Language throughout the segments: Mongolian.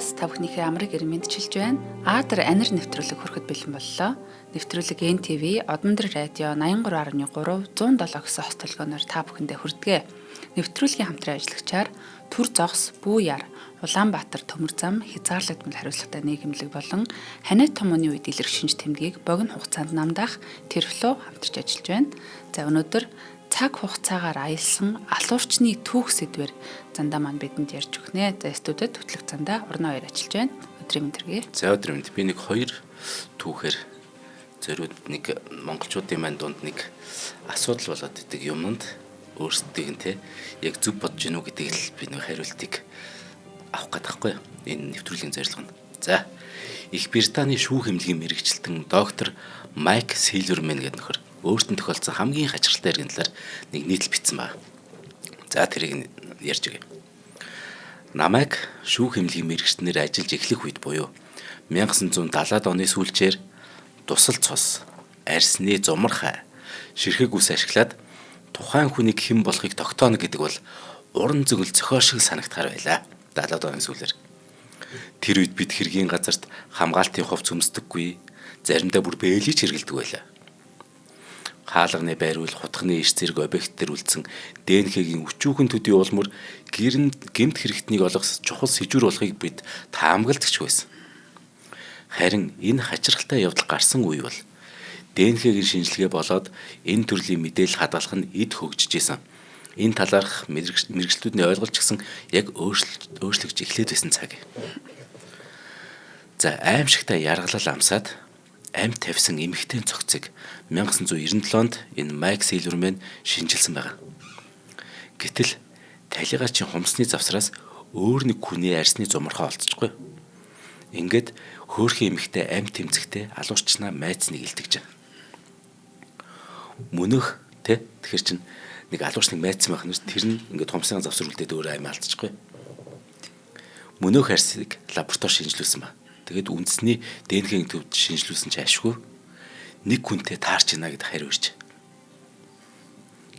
студиас та бүхнийхээ амрыг эрен мэндчилж байна. Аадар анир нэвтрүүлэг хүрэхэд бэлэн боллоо. Нэвтрүүлэг NTV, Одондөр радио 83.3, 107 гэсэн хос толгойноор та бүхэндээ хүрдэг. Нэвтрүүлгийн хамтран ажиллагчаар Түр зогс, Бүү яр, Улаанбаатар төмөр зам, хязгаарлагдмал хариуцлагатай нийгэмлэг болон ханиад томооны үед илэрх шинж тэмдгийг богино хугацаанд намдаах Тэрфло хамтарч ажиллаж байна. За өнөөдөр цаг хугацаагаар аялсан алуурчны түүх сэдвэр зандаа маань бидэнд ярьж өгнө. За студид хөтлөх зандаа уран хоёр ажиллаж байна. Өдрийн мэнд төргий. За өдрийн мэнд. Би нэг хоёр түүхээр зориуд нэг монголчуудын маань дунд нэг асуудал болоод идэг юмд өөрсдийг нь те яг зөв бодож гинүү гэдгийг л би нэг хариултыг авах гээд байхгүй юу? Энэ нэвтрүүлгийн зорилго нь. За Их Британий шүүх эмнэлгийн мэрэгчлэн доктор Майк Силвермен гэдэг нөхөр өөрт нь тохиолдсон хамгийн хачирхалтай хэргийн талаар нэг нийтлэл бичсэн байна. За тэрийг нь ярьж өгье. Намайг шүүх эмнэлгийн мэрэгчлэнээр ажиллаж эхлэх үед буюу 1970-ад оны сүүлчээр дусал цус, арьсны зумархай, ширхэг ус ашиглаад тухайн хүнийг хэн болохыг тогтооно гэдэг бол уран зөгөл зохиол шиг санагдахаар байлаа. 70-ад оны сүүлээр. Тэр үед бид хэргийн газарт хамгаалтын хувц өмсдөггүй, заримдаа бүр бээлийч хэрэглэдэг байлаа. Хаалганы байруул хутганы иш зэрэг объект дээр үлдсэн ДНХ-гийн өчүүхэн төдий улмөр гэмт хэрэгтнийг олох чухал сэжүүр болохыг бид таамагладагч байсан. Харин энэ хачирхалтай явдал гарсан үе бол ДНХ-гийн шинжилгээ болоод энэ төрлийн мэдээлэл хадгалах нь эд хөгжиж исэн. Энэ талаарх мэргэжилтүүдний ойлголт ч гэсэн яг өөрчлөгдөж эхлээд байсан цаг. За аимшигтай яргалал амсаад амь тавьсан эмэгтэй цогцыг 1997 онд энэ Майк Силвермен шинжилсэн байгаа. Гэтэл талигачийн хумсны завсраас өөр нэг хүний арьсны зумархаа олцчихгүй. Ингээд хөөрхөн эмэгтэй амь тэмцэхтэй алуурчнаа майцныг илтгэж. Мөнөх тэ тэгэхэр чин нэг алуурчныг майцсан байх нь тэр нь ингээд хумсны завсар үлдээд өөр амь алдчихгүй. Мөнөх арьсыг лаборатори шинжилүүлсэн ба. Тэгээд үндэсний ДНХ-ийн төвд шинжилүүлсэн чи ашгүй нэг хүнтэй таарч байна гэдэг хариу ирж.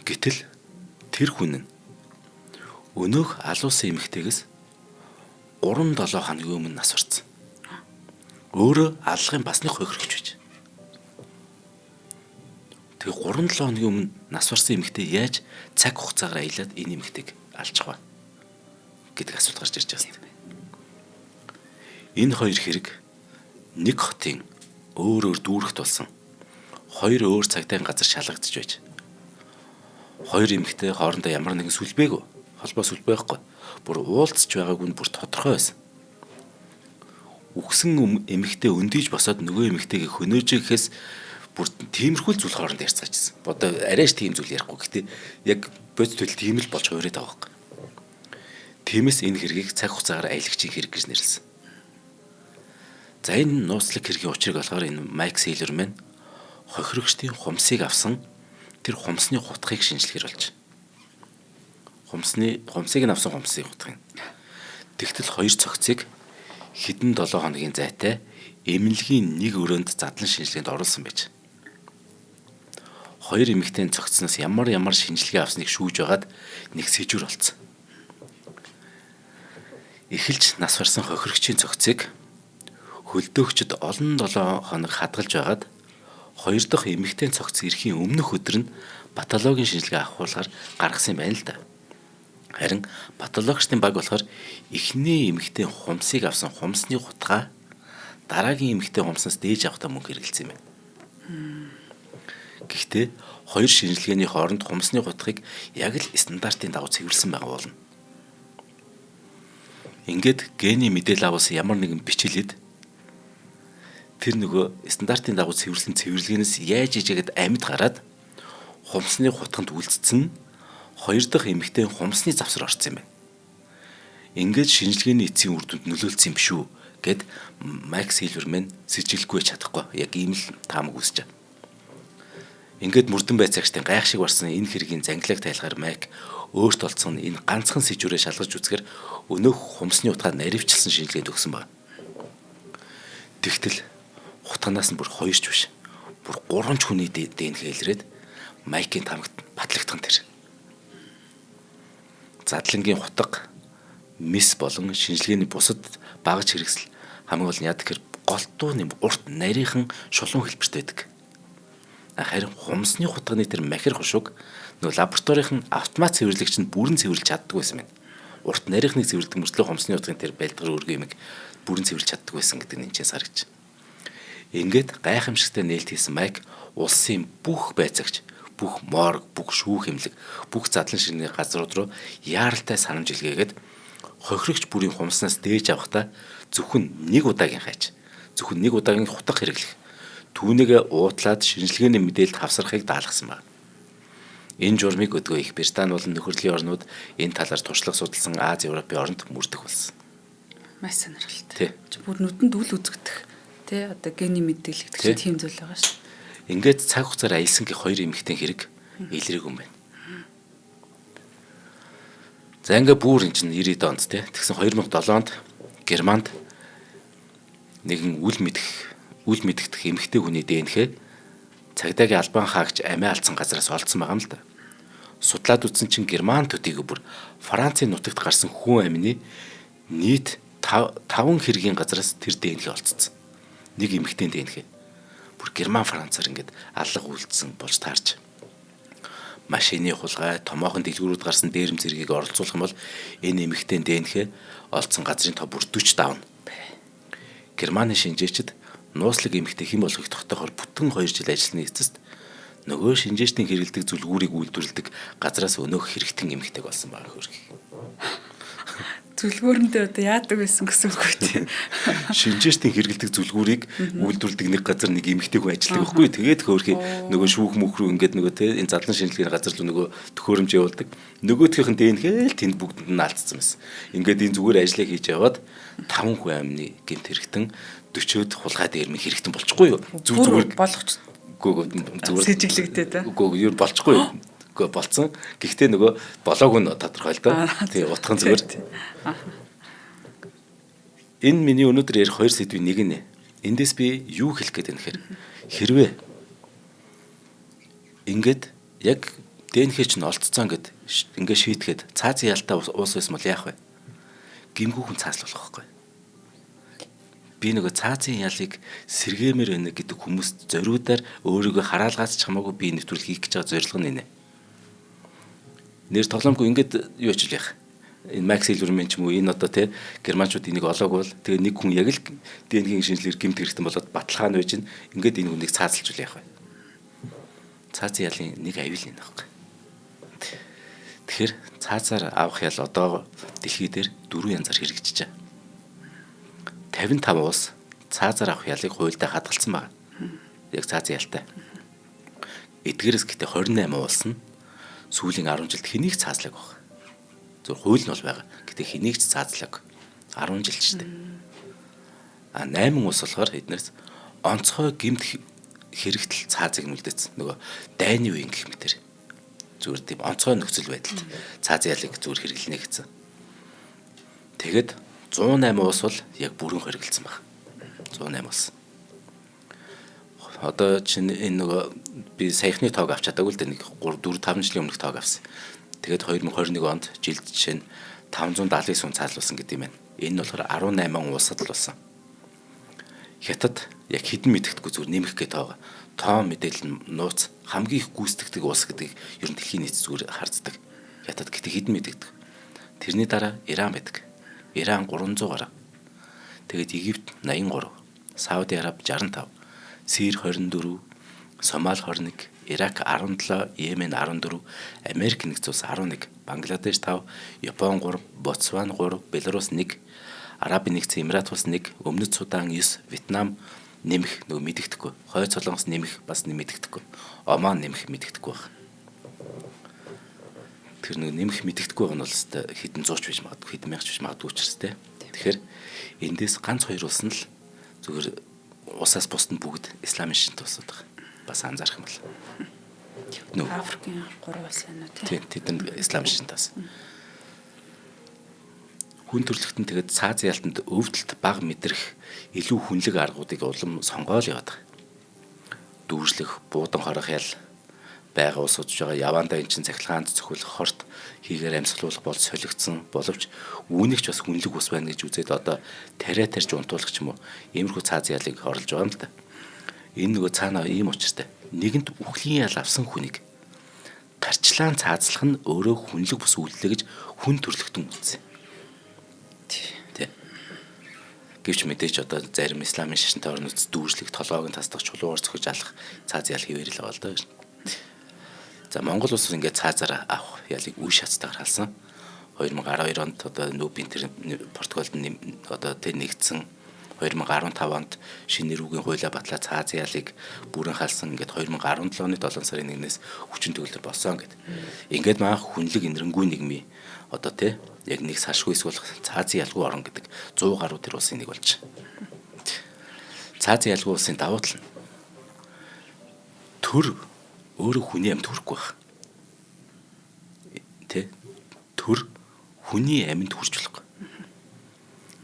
Гэтэл тэр хүн нь өнөөх алуусан эмэгтэйгээс 3-7 хоногийн өмнө нас барсан. Өөрөө аллагын бас нэг хохирогч байж. Тэгээ 3-7 хоногийн өмнө нас барсан эмэгтэй яаж цаг хугацаагаар аялаад энэ эмэгтэйг алчих вэ гэдэг асуулт гарч ирж байна. Энэ хоёр хэрэг нэг хотын өөр өөр дүүрэгт болсон. Хоёр өөр цагдаагийн газар шалгагдж байж. Хоёр эмэгтэй хоорондоо ямар нэгэн сүлбээгүй, холбоо сүлбээ байхгүй. Бүр уулзч байгаагүй нь бүр тодорхой байсан. Үхсэн эмэгтэй өндийж босоод нөгөө эмэгтэйг хөнөөж гэхээс бүр тиймэрхүү зүйл хоорондоо ярьцгаажсэн. Бодоо арайш тийм зүйл ярихгүй. Гэтэ яг бодит төлөв тийм л болж хувираад байгаа байхгүй. Тиймээс энэ хэргийг цаг хугацаагаар аялагчийн хэрэг гэж нэрлэсэн. За энэ нууцлаг хэргийн учрыг болохоор энэ Майк Силвермен хохирогчдын хумсыг авсан тэр хумсны хутгийг шинжлэхэр болж. Хумсыг нь авсан хумсын хутгийг. Тэгтэл хоёр цогцыг хэдэн 7 хоногийн зайтай эмнэлгийн нэг өрөөнд задлан шинжилгээнд оруулсан байж. Хоёр эмэгтэй цогцсноос ямар ямар шинжилгээ авсныг шүүж байгаад нэг сэжүр олцсон. Эхэлж нас барсан хохирогчийн цогцыг хөлдөөгчд олон 7 хоног хадгалж байгаад хоёр дахь эмэгтэй цогц ирэхийн өмнөх өдөр нь патологийн шинжилгээ авахулахаар гаргасан юм байна л да. Харин патологчдын баг болохоор эхний эмэгтэй хумсыг авсан хумсны хутгаа дараагийн эмэгтэй хумснаас дээж авахдаа мөнгө хэрэглэсэн юм байна. Гэхдээ хоёр шинжилгээний хооронд хумсны хутгийг яг л стандартын дагуу цэвэрлсэн байгаа болно. Ингээд гений мэдээлэл авсан ямар нэгэн бичилээд тэр нөгөө стандартын дагуу цэвэрлсэн цэвэрлэгээнээс яаж ижигэд амьд гараад хумсны хутганд үлдсэн хоёр дахь эмэгтэй хумсны завсар орсон юм байна. Ингээд шинжилгээний эцсийн үр дүнд нөлөөлсөн юм шүү гэд Майк Силвермен сэжиглэхгүй чадахгүй. Яг ийм л таамаг үүсэж байна. Ингээд мөрдөн байцаагчдын гайхшиг барсан энэ хэргийн зангилааг тайлахаар Майк өөрт олцсон энэ ганцхан сэжүүрээ шалгаж үзэхээр өнөөх хумсны утгаар наривчлсан шинжилгээнд өгсөн байна. Тэгтэл хутганаас нь бүр хоёр ч биш. Бүр гурван ч хүний ДНХ илрээд Майкийн тамагт батлагдсан тэр. Задлангийн хутга мис болон шинжилгээний бусад багаж хэрэгсэл хамгийн гол нь яадаг гэхээр голтуу нэм урт нарийнхан шулуун хэлбэртэй байдаг. Харин хумсны хутганы тэр махир хушууг нөгөө лабораторийн автомат цэвэрлэгч нь бүрэн цэвэрлж чаддаггүй байсан юм. Урт нарийнхныг цэвэрлэдэг мөртлөө хумсны хутгын тэр байлдгар өргөн юмыг бүрэн цэвэрлж чаддаггүй байсан гэдэг нь энэчээс харагдаж. Ингээд гайхамшигтай нээлт хийсэн Майк улсын бүх байцаагч, бүх морг, бүх шүүх хэмлэг, бүх задлан ширний газрууд руу яаралтай санамж илгээгээд хохирогч бүрийн хумснаас дээж авахдаа зөвхөн нэг удаагийн хайж, зөвхөн нэг удаагийн хутга хэрэглэх, түүнийгээ уутлаад шинжилгээний мэдээлэлд хавсарахыг даалгасан байна. Энэ журмыг өдгөө их Британи болон нөхөрлийн орнууд энэ талаар туршлага судалсан Ази, Европын оронд мөрдөх болсон. Маш сонирхолтой. Бүр нүдэнд үл үзэгдэх тий одоо гений мэдээлэл гэдэг чинь тийм зүйл байгаа шүү. Ингээд цаг хугацаар аялсан гэх хоёр эмэгтэй хэрэг илрээг юм байна. За ингээ бүр эн чинь 90-ад онд тий. Тэгсэн 2007 онд Германд нэгэн үл мэдэгдэх эмэгтэй хүний ДНХ цагдаагийн албан хаагч амиа алдсан газараас олдсон байгаа юм л да. Судлаад үзсэн чинь Герман төдийгүй бүр Францын нутагт гарсан хүн амины нийт 5 хэргийн газараас тэр ДНХ олцсон. Нэг эмэгтэй ДНХ. Бүр Герман Францаар ингээд алга үлдсэн болж таарч. Машины хулгай, томоохон дэлгүүрүүд гарсан дээрэм зэргийг оролцуулах юм бол энэ эмэгтэй ДНХ олдсон газрын тоо бүр 40 давна. Германы шинжээчд нууцлаг эмэгтэй хэн болохыг тогтоохоор бүтэн 2 жил ажилласны эцэст нөгөө шинжээчдийн хэрэглэдэг зүлгүүрийг үйлдвэрлэдэг газраас өнөөх хэрэгтэн эмэгтэйг олсон байгаа хөргөх. Зүлгүүрэндээ одоо яадаг байсан гэсэн үг үү тийм. Шинжээчдийн хэрэглэдэг зүлгүүрийг үйлдвэрлэдэг нэг газар нэг эмэгтэй хүн ажилладаг байхгүй. Тэгээд хөөрхий нөгөө шүүх мөх рүү ингээд нөгөө те энэ задлан шинжилгээний газар руу нөгөө төхөөрөмж явуулдаг. Нөгөөхийнх нь ДНХ л тэнд бүгдэнд нь алдсан байсан. Ингээд энэ зүгээр ажлыг хийж яваад 5 хүн амны гэмт хэрэгтэн 40-од хулгай дээрмэн хэрэгтэн болчихгүй юу? Зүг зүгээр болгоч үгүй зүгээр сэжиглэгдээ те. Үгүй юу болчихгүй юу? Үгүй болцсон. Гэхдээ нөгөө болоог нь тодорхой л доо. Тий, утган зүгээр. Энэ миний өнөөдөр ярих хоёр сэдвийн нэг нь. Эндээс би юу хэлэх гээд байна гэхээр хэрвээ ингээд яг ДНХ чинь олцсон гэд ингээд шийтгэхэд цаазын ялтаа уус байсан бол яах вэ? Гимгүү хүн цааслах байхгүй. Би нөгөө цаазын ялыг сэргээмээр байна гэдэг хүмүүст зориудаар өөрийгөө хараалгаач ч хамаагүй би нэвтрүүлэг хийх гэж байгаа зорилго нь энэ. Нэр тоглоомгүй ингээд юу ачил яах. Энэ Макс Силвермен ч юм уу энэ одоо те германчууд энийг олоог бол тэгээ нэг хүн яг л ДНХ-ийн шинжилгээр гэмт хэрэгтэн болоод баталгаа нь байж гин ингээд энэ хүнийг цаазалжуул яах вэ? Цаазын ялын нэг аюул энэ байхгүй. Тэгэхээр цаазаар авах ял одоо дэлхий дээр 4 янзаар хэрэгжиж байгаа. 55 улс цаазаар авах ялыг хуульдаа хадгалсан байна. Яг цаазын ялтай. Эдгээрээс гэтээ 28 улс нь сүүлийн 10 жилд хэнийг цаазлаг баг. Зөв хууль нь бол байгаа. Гэтэ хэнийг ч цаазлаг 10 жил ч дээ. А 8 улс болохоор эднэрс онцгой гэмт хэрэгтэл цаазыг нүлдээц. Нөгөө дайны үеийн гэх мэтэр. Зүгээр тийм онцгой нөхцөл байдалд цаазын ялыг зүгээр хэрэглэнэ гэсэн. Тэгэд 108 улс бол яг бүрэн хоригдсан баг. 108 улс. Одоо чинь энэ нөгөө би саяхны тоог авч чадаагүй л дээ нэг 3 4 5 жилийн өмнөх тоог авсан. Тэгээд 2021 онд жилд жишээ нь 579 хүн цаазлуулсан гэдэг юм байна. Энэ нь болохоор 18 улсад л болсон. Хятад яг хэдэн мэддэхгүй зүгээр нэмэх гээд тоогоо. Тоо мэдээлэл нь нууц хамгийн их гүйцэтгэдэг улс гэдгийг ер нь дэлхийн нийт зүгээр харцдаг. Хятад гэтээ хэдэн мэддэг. Тэрний дараа Иран байдаг. Иран 300 гаруй. Тэгээд Египт 83, Сауди Араб 65, Сир 24, Сомали 21, Ирак 17, Йемен 14, Америк нэгдсэн улс 11, Бангладеш 5, Япон 3, Ботсван 3, Беларус 1, Арабын нэгдсэн Эмират улс 1, Өмнөд Судан 9, Вьетнам нэмэх нөгөө мэдэгдэхгүй. Хойд Солонгос нэмэх бас мэдэгдэхгүй. Оман нэмэх мэдэгдэхгүй байна. Тэр нэг нэмэх мэдэгдэхгүй байгаа нь бол өстой хэдэн зууч биш магадгүй, хэдэн мянгач биш магадгүй учраас те. Тэгэхээр эндээс ганц хоёр улс нь л зүгээр улсаас бусд нь бүгд исламын шинт улсууд байгаа. Бас анзаарах юм бол. Нөгөө Африкийн 3 улс байна уу те. Тийм, тэдэнд исламын шинт бас. Хүн төрөлхтөн тэгээд цаазын ялтанд өвдөлт бага мэдрэх илүү хүнлэг аргуудыг улам сонгоол яваад байгаа. Дүүржлэх, буудан хорох ял, байгаа улсууд байгаа. Явандаа эн чинь цахилгаанд цохиулах, хорт хийгээр амьсгалуулах бол солигдсон боловч үүнийг ч бас хүнлэг ус байна гэж үзээд одоо тариа тарьж унтуулах ч юм уу иймэрхүү цааз ялыг орлож байгаа юм л да. Энэ нөгөө цаанаа ийм учиртай. Нэгэнт үхлийн ял авсан хүнийг тарчлаан цаазлах нь өөрөө хүнлэг бус үйлдэлээ гэж хүн төрлөختөн үзсэн. Тэ. Гэвч мэдээж одоо зарим исламын шашинтай орнууд дүүрслэг толгойг нь тасдах, чулуугаар цохиж алах цааз ял хэвээр л байгаа л доо. За Монгол улс ингээд цаазаар авах ялыг үе шатстайгаар халсан. 2012 онд одоо нүүбийн тэр протоколд одоо тэр нэгдсэн. 2015 онд шинэ нэр үгийн хуулиа батлаа цааз ялыг бүрэн халсан. Ингээд 2017 оны 7 сарын 1-ээс хүчин төгөлдөр болсон гэд. Ингээд маа хүнлэг энэрэнгүй нийгмийн одоо тий яг нэг саршгүй эсвэл цаазын ялгүй орон гэдэг 100 гаруй тэр улсын нэг болж. Цаазын ялгүй улсын давуу тал нь төр өөрөө хүний амьд хүрэхгүй байх. Тэ? Төр хүний амьд хүрч болохгүй.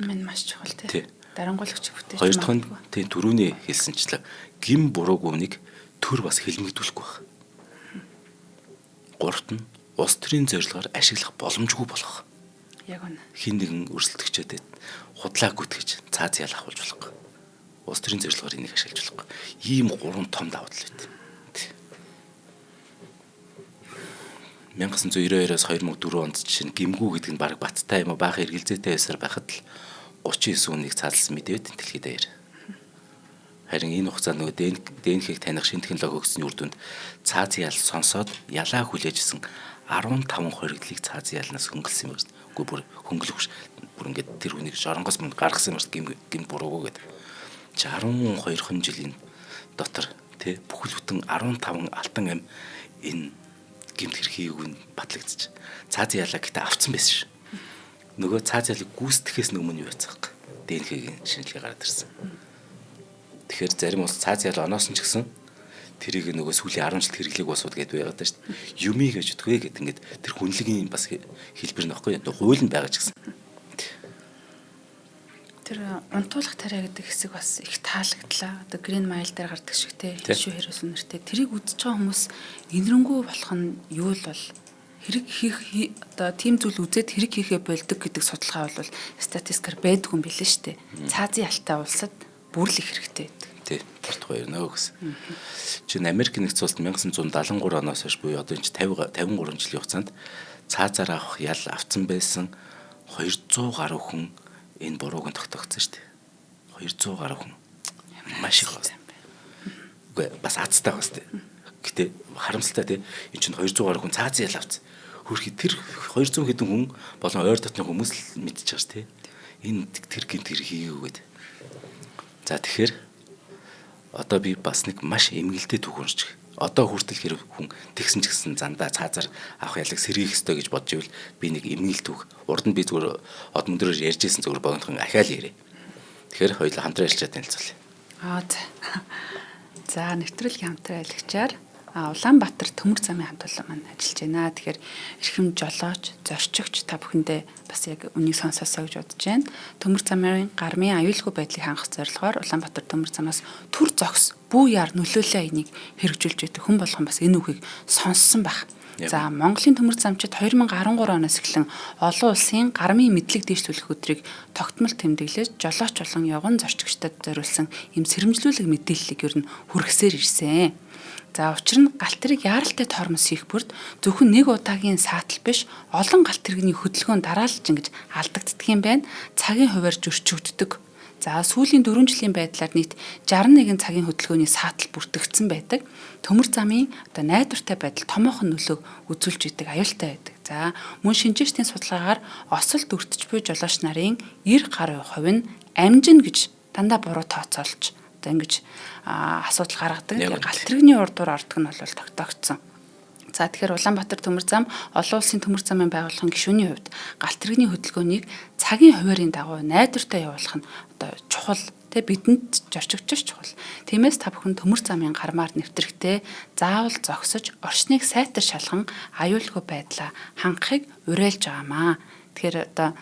Мэн маш чухал тий. Дарангуулагч бүтээж. Хоёр дахь нь тий түрүүний хэлсэнчлэн гим бурууг үнийг төр бас хэлмэгдүүлэхгүй байх. Гуравт нь улс төрийн зорилгоор ашиглах боломжгүй болгох. Яг үнэ. Хин нэгэн өрсөлдөгчөөд худлаа гүтгэж цааз ял авахулж болохгүй. Улс төрийн зорилгоор энийг ашиглаж болохгүй. Ийм гурван том давуу тал байт. 1992-оос 2004 онд жишээ нь гимгүү гэдэг нь баг баттай юм уу баахан эргэлзээтэй байсаар байхад л 39 хүнийг цаазалсан мэдээ байт дэлхийд даяар. Харин энэ хугацаанд нөгөө ДНХ-г таних шинэ технологи хөгжсөний үр дүнд цаазын ял сонсоод ялаа хүлээжсэн 15 хоригдлыг цаазын ялнаас хөнгөлсөн юм байна. Үгүй бүр хөнгөлөх биш. Бүр ингээд тэр хүнийг шоронгоос мөн гаргасан юм байна. Гим буруугүй гэдэг. Чи 12 жилийн дотор тэ бүхэл бүтэн 15 алтан ам энэ гэмт хэрэг хийгээгүй нь батлагдчих. Цаазын ялаа гэтээ авцсан байсан ш. Нөгөө цааз ялыг гүйцэтгэхээс өмнө юу яцгаах вэ? ДНХ-гийн шинжилгээ гараад ирсэн. Тэгэхээр зарим улс цааз ял оноосон ч гэсэн тэрийг нөгөө сүүлийн 10 жилд хэрэглээг улсууд гэдээ байгаад байна шүү дээ. Юмыг гэж үтгэв гэдэг ингээд тэр хүнлэгийн бас хэлбэр нь баггүй юу? Хууль нь байгаа ч гэсэн. Тэр унтуулах тариа гэдэг хэсэг бас их таалагдлаа. Одоо Green Mile дээр гардаг шиг те шүү хариулсан нэртэй. Тэрийг үзэж байгаа хүмүүс инэрэнгүү болох нь юу л бол хэрэг хийх одоо тийм зүйл үзээд хэрэг хийхээ болдог гэдэг судалгаа бол статистикаар байдгүй юм билээ шүү дээ. Цаазын ялтай улсад бүр л их хэрэгтэй байдаг. Тий, тэр тухай ярина гэсэн. Чинь Америк нэгдсэн улсад 1973 оноос хойш буюу одоо энэ 50 53 жилийн хугацаанд цаазаар авах ял авцсан байсан 200 гаруй хүн энэ бурууг нь тогтоогдсон шүү дээ. 200 гаруй хүн. Маш их байна. Үгүй бас азтай бас тий. Гэтэ харамсалтай тий. Энэ чинь 200 гаруй хүн цаазын ял авцсан. Хөрхи тэр 200 хэдэн хүн болон ойр дотны хүмүүс л мэдчихэж байгаа шүү тий. Энэ тэр гинт тэр хийгээгүй гэдэг. За тэгэхээр одоо би бас нэг маш эмгэлтэй түүх уншчих. Одоо хүртэл хэрэг хүн тэгсэн ч гэсэн зандаа цаазаар авах ялыг сэргийх ёстой гэж бодож ивэл би нэг эмгэл түүх. Урд нь би зүгээр од мөндрөөр ярьж исэн зүгээр богинохон ахаал яриа. Тэгэхээр хоёулаа хамтран ажиллаж танилцуулъя. Аа за. За нэвтрүүлгийн хамтран ажиллагчаар Улаанбаатар төмөр замын хамт олон маань ажиллаж байна. Тэгэхээр эрхэм жолооч, зорчигч та бүхэндээ бас яг үнийг сонсоосоо гэж бодож байна. Төмөр замын гармын аюулгүй байдлыг хангах зорилгоор Улаанбаатар төмөр замаас төр зогс бүү яар нөлөөлөө энийг хэрэгжүүлж байдаг. Хүн болгон бас энэ үгийг сонссон байх. За Монголын төмөр замчид 2013 оноос эхлэн олон улсын гармын мэдлэг дэвшлүүлэх өдрийг тогтмол тэмдэглэж жолооч болон явган зорчигчдад зориулсан ийм сэрэмжлүүлэг мэдээллийг ер нь хүргэсээр ирсэн. За учир нь галт тэрэг яаралтай тормоз хийх бүрд зөвхөн нэг удаагийн саатал биш олон галт тэрэгний хөдөлгөөн дараалж ингэж алдагддаг юм байна. Цагийн хувиар зөрчигддөг. За сүүлийн 4 жилийн байдлаар нийт 61 цагийн хөдөлгөөний саатал бүртгэгдсэн байдаг. Төмөр замын одоо найдвартай байдал томоохон нөлөөг үзүүлж идэг аюултай байдаг. За мөн шинжээчдийн судалгаагаар осолд өртөж буй жолооч нарын 90 гаруй хувь нь амжина гэж дандаа буруу тооцоолж одоо ингэж асуудал гаргадаг. Тэгээ галт тэрэгний урд дур ордог нь бол тогтоогдсон. За тэгэхээр Улаанбаатар төмөр зам олон улсын төмөр замын байгууллагын гишүүний хувьд галт тэрэгний хөдөлгөөнийг цагийн хуваарийн дагуу найдвартай явуулах нь одоо чухал тэ бидэнд зорчигчш чухал. Тиймээс та бүхэн төмөр замын гармаар нэвтрэхдээ заавал зогсож орчныг сайтар шалган аюулгүй байдлаа хангахыг уриалж байгаамаа. Тэгэхээр одоо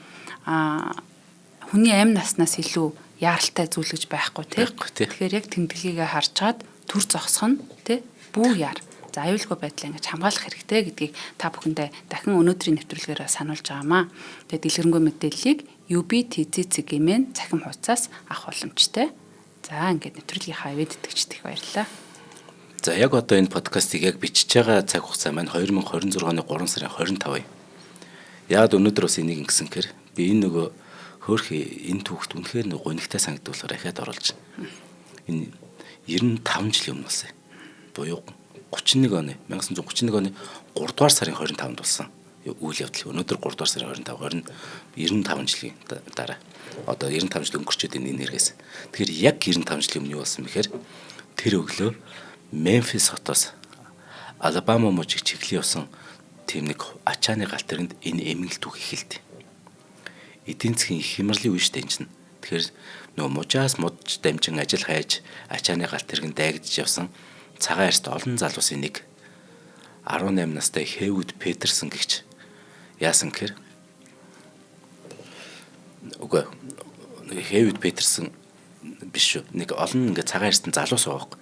хүний амь наснаас илүү яаралтай зүйл гэж байхгүй тий. Тэгэхээр яг тэмдэглэгээ харж чад төр зогсох нь тий бүү яар. За аюулгүй байдлаа ингэж хамгаалах хэрэгтэй гэдгийг та бүхэндээ дахин өнөөдрийн нэвтрүүлгээр сануулж байгаамаа. Тэгээд дэлгэрэнгүй мэдээллийг UBTC.mn цахим хуудасаас авах боломжтой. За ингээд нэвтрүүлгийнхаа ивэд тэтгэгчд их баярлалаа. За яг одоо энэ подкастыг яг бичиж байгаа цаг хугацаа маань 2026 оны 3 сарын 25 юм. Яг өнөөдөр бас энийг ингэсэн гэр би энэ нөгөө хөөрхи энэ түүхт үнэхээр нэг гонигтай санагдуулахаар ахиад оруулж. Энэ 95 жилийн өмнө болсон. Буюу 31 оны 1931 оны 3 дугаар сарын 25-нд болсон үйл явдал. Өнөөдөр 3 дугаар сарын 25 20 95 жилийн дараа. Одоо 95 жил өнгөрчөөд энэ хэрэгээс. Тэгэхээр яг 95 жилийн өмнө юу болсон бэхээр тэр өглөө Мемфис хотоос Алабама мужийг чиглэн явсан тийм нэг ачааны галт тэргэнд энэ эмгэл түүх эхэлдэг. Эдийн засгийн их хямралын үе шүү дээ энэ чинь. Тэгэхээр нөгөө мужаас муж дамжин ажил хайж ачааны галт тэргэнд дайгдж явсан цагаан арьст олон залуусын нэг 18 настай Хэвуд Петерсон гэгч яасан гэхээр үгүй Хэвуд Петерсон биш шүү. Нэг олон ингээ цагаан арьстан залуус байгаа байхгүй.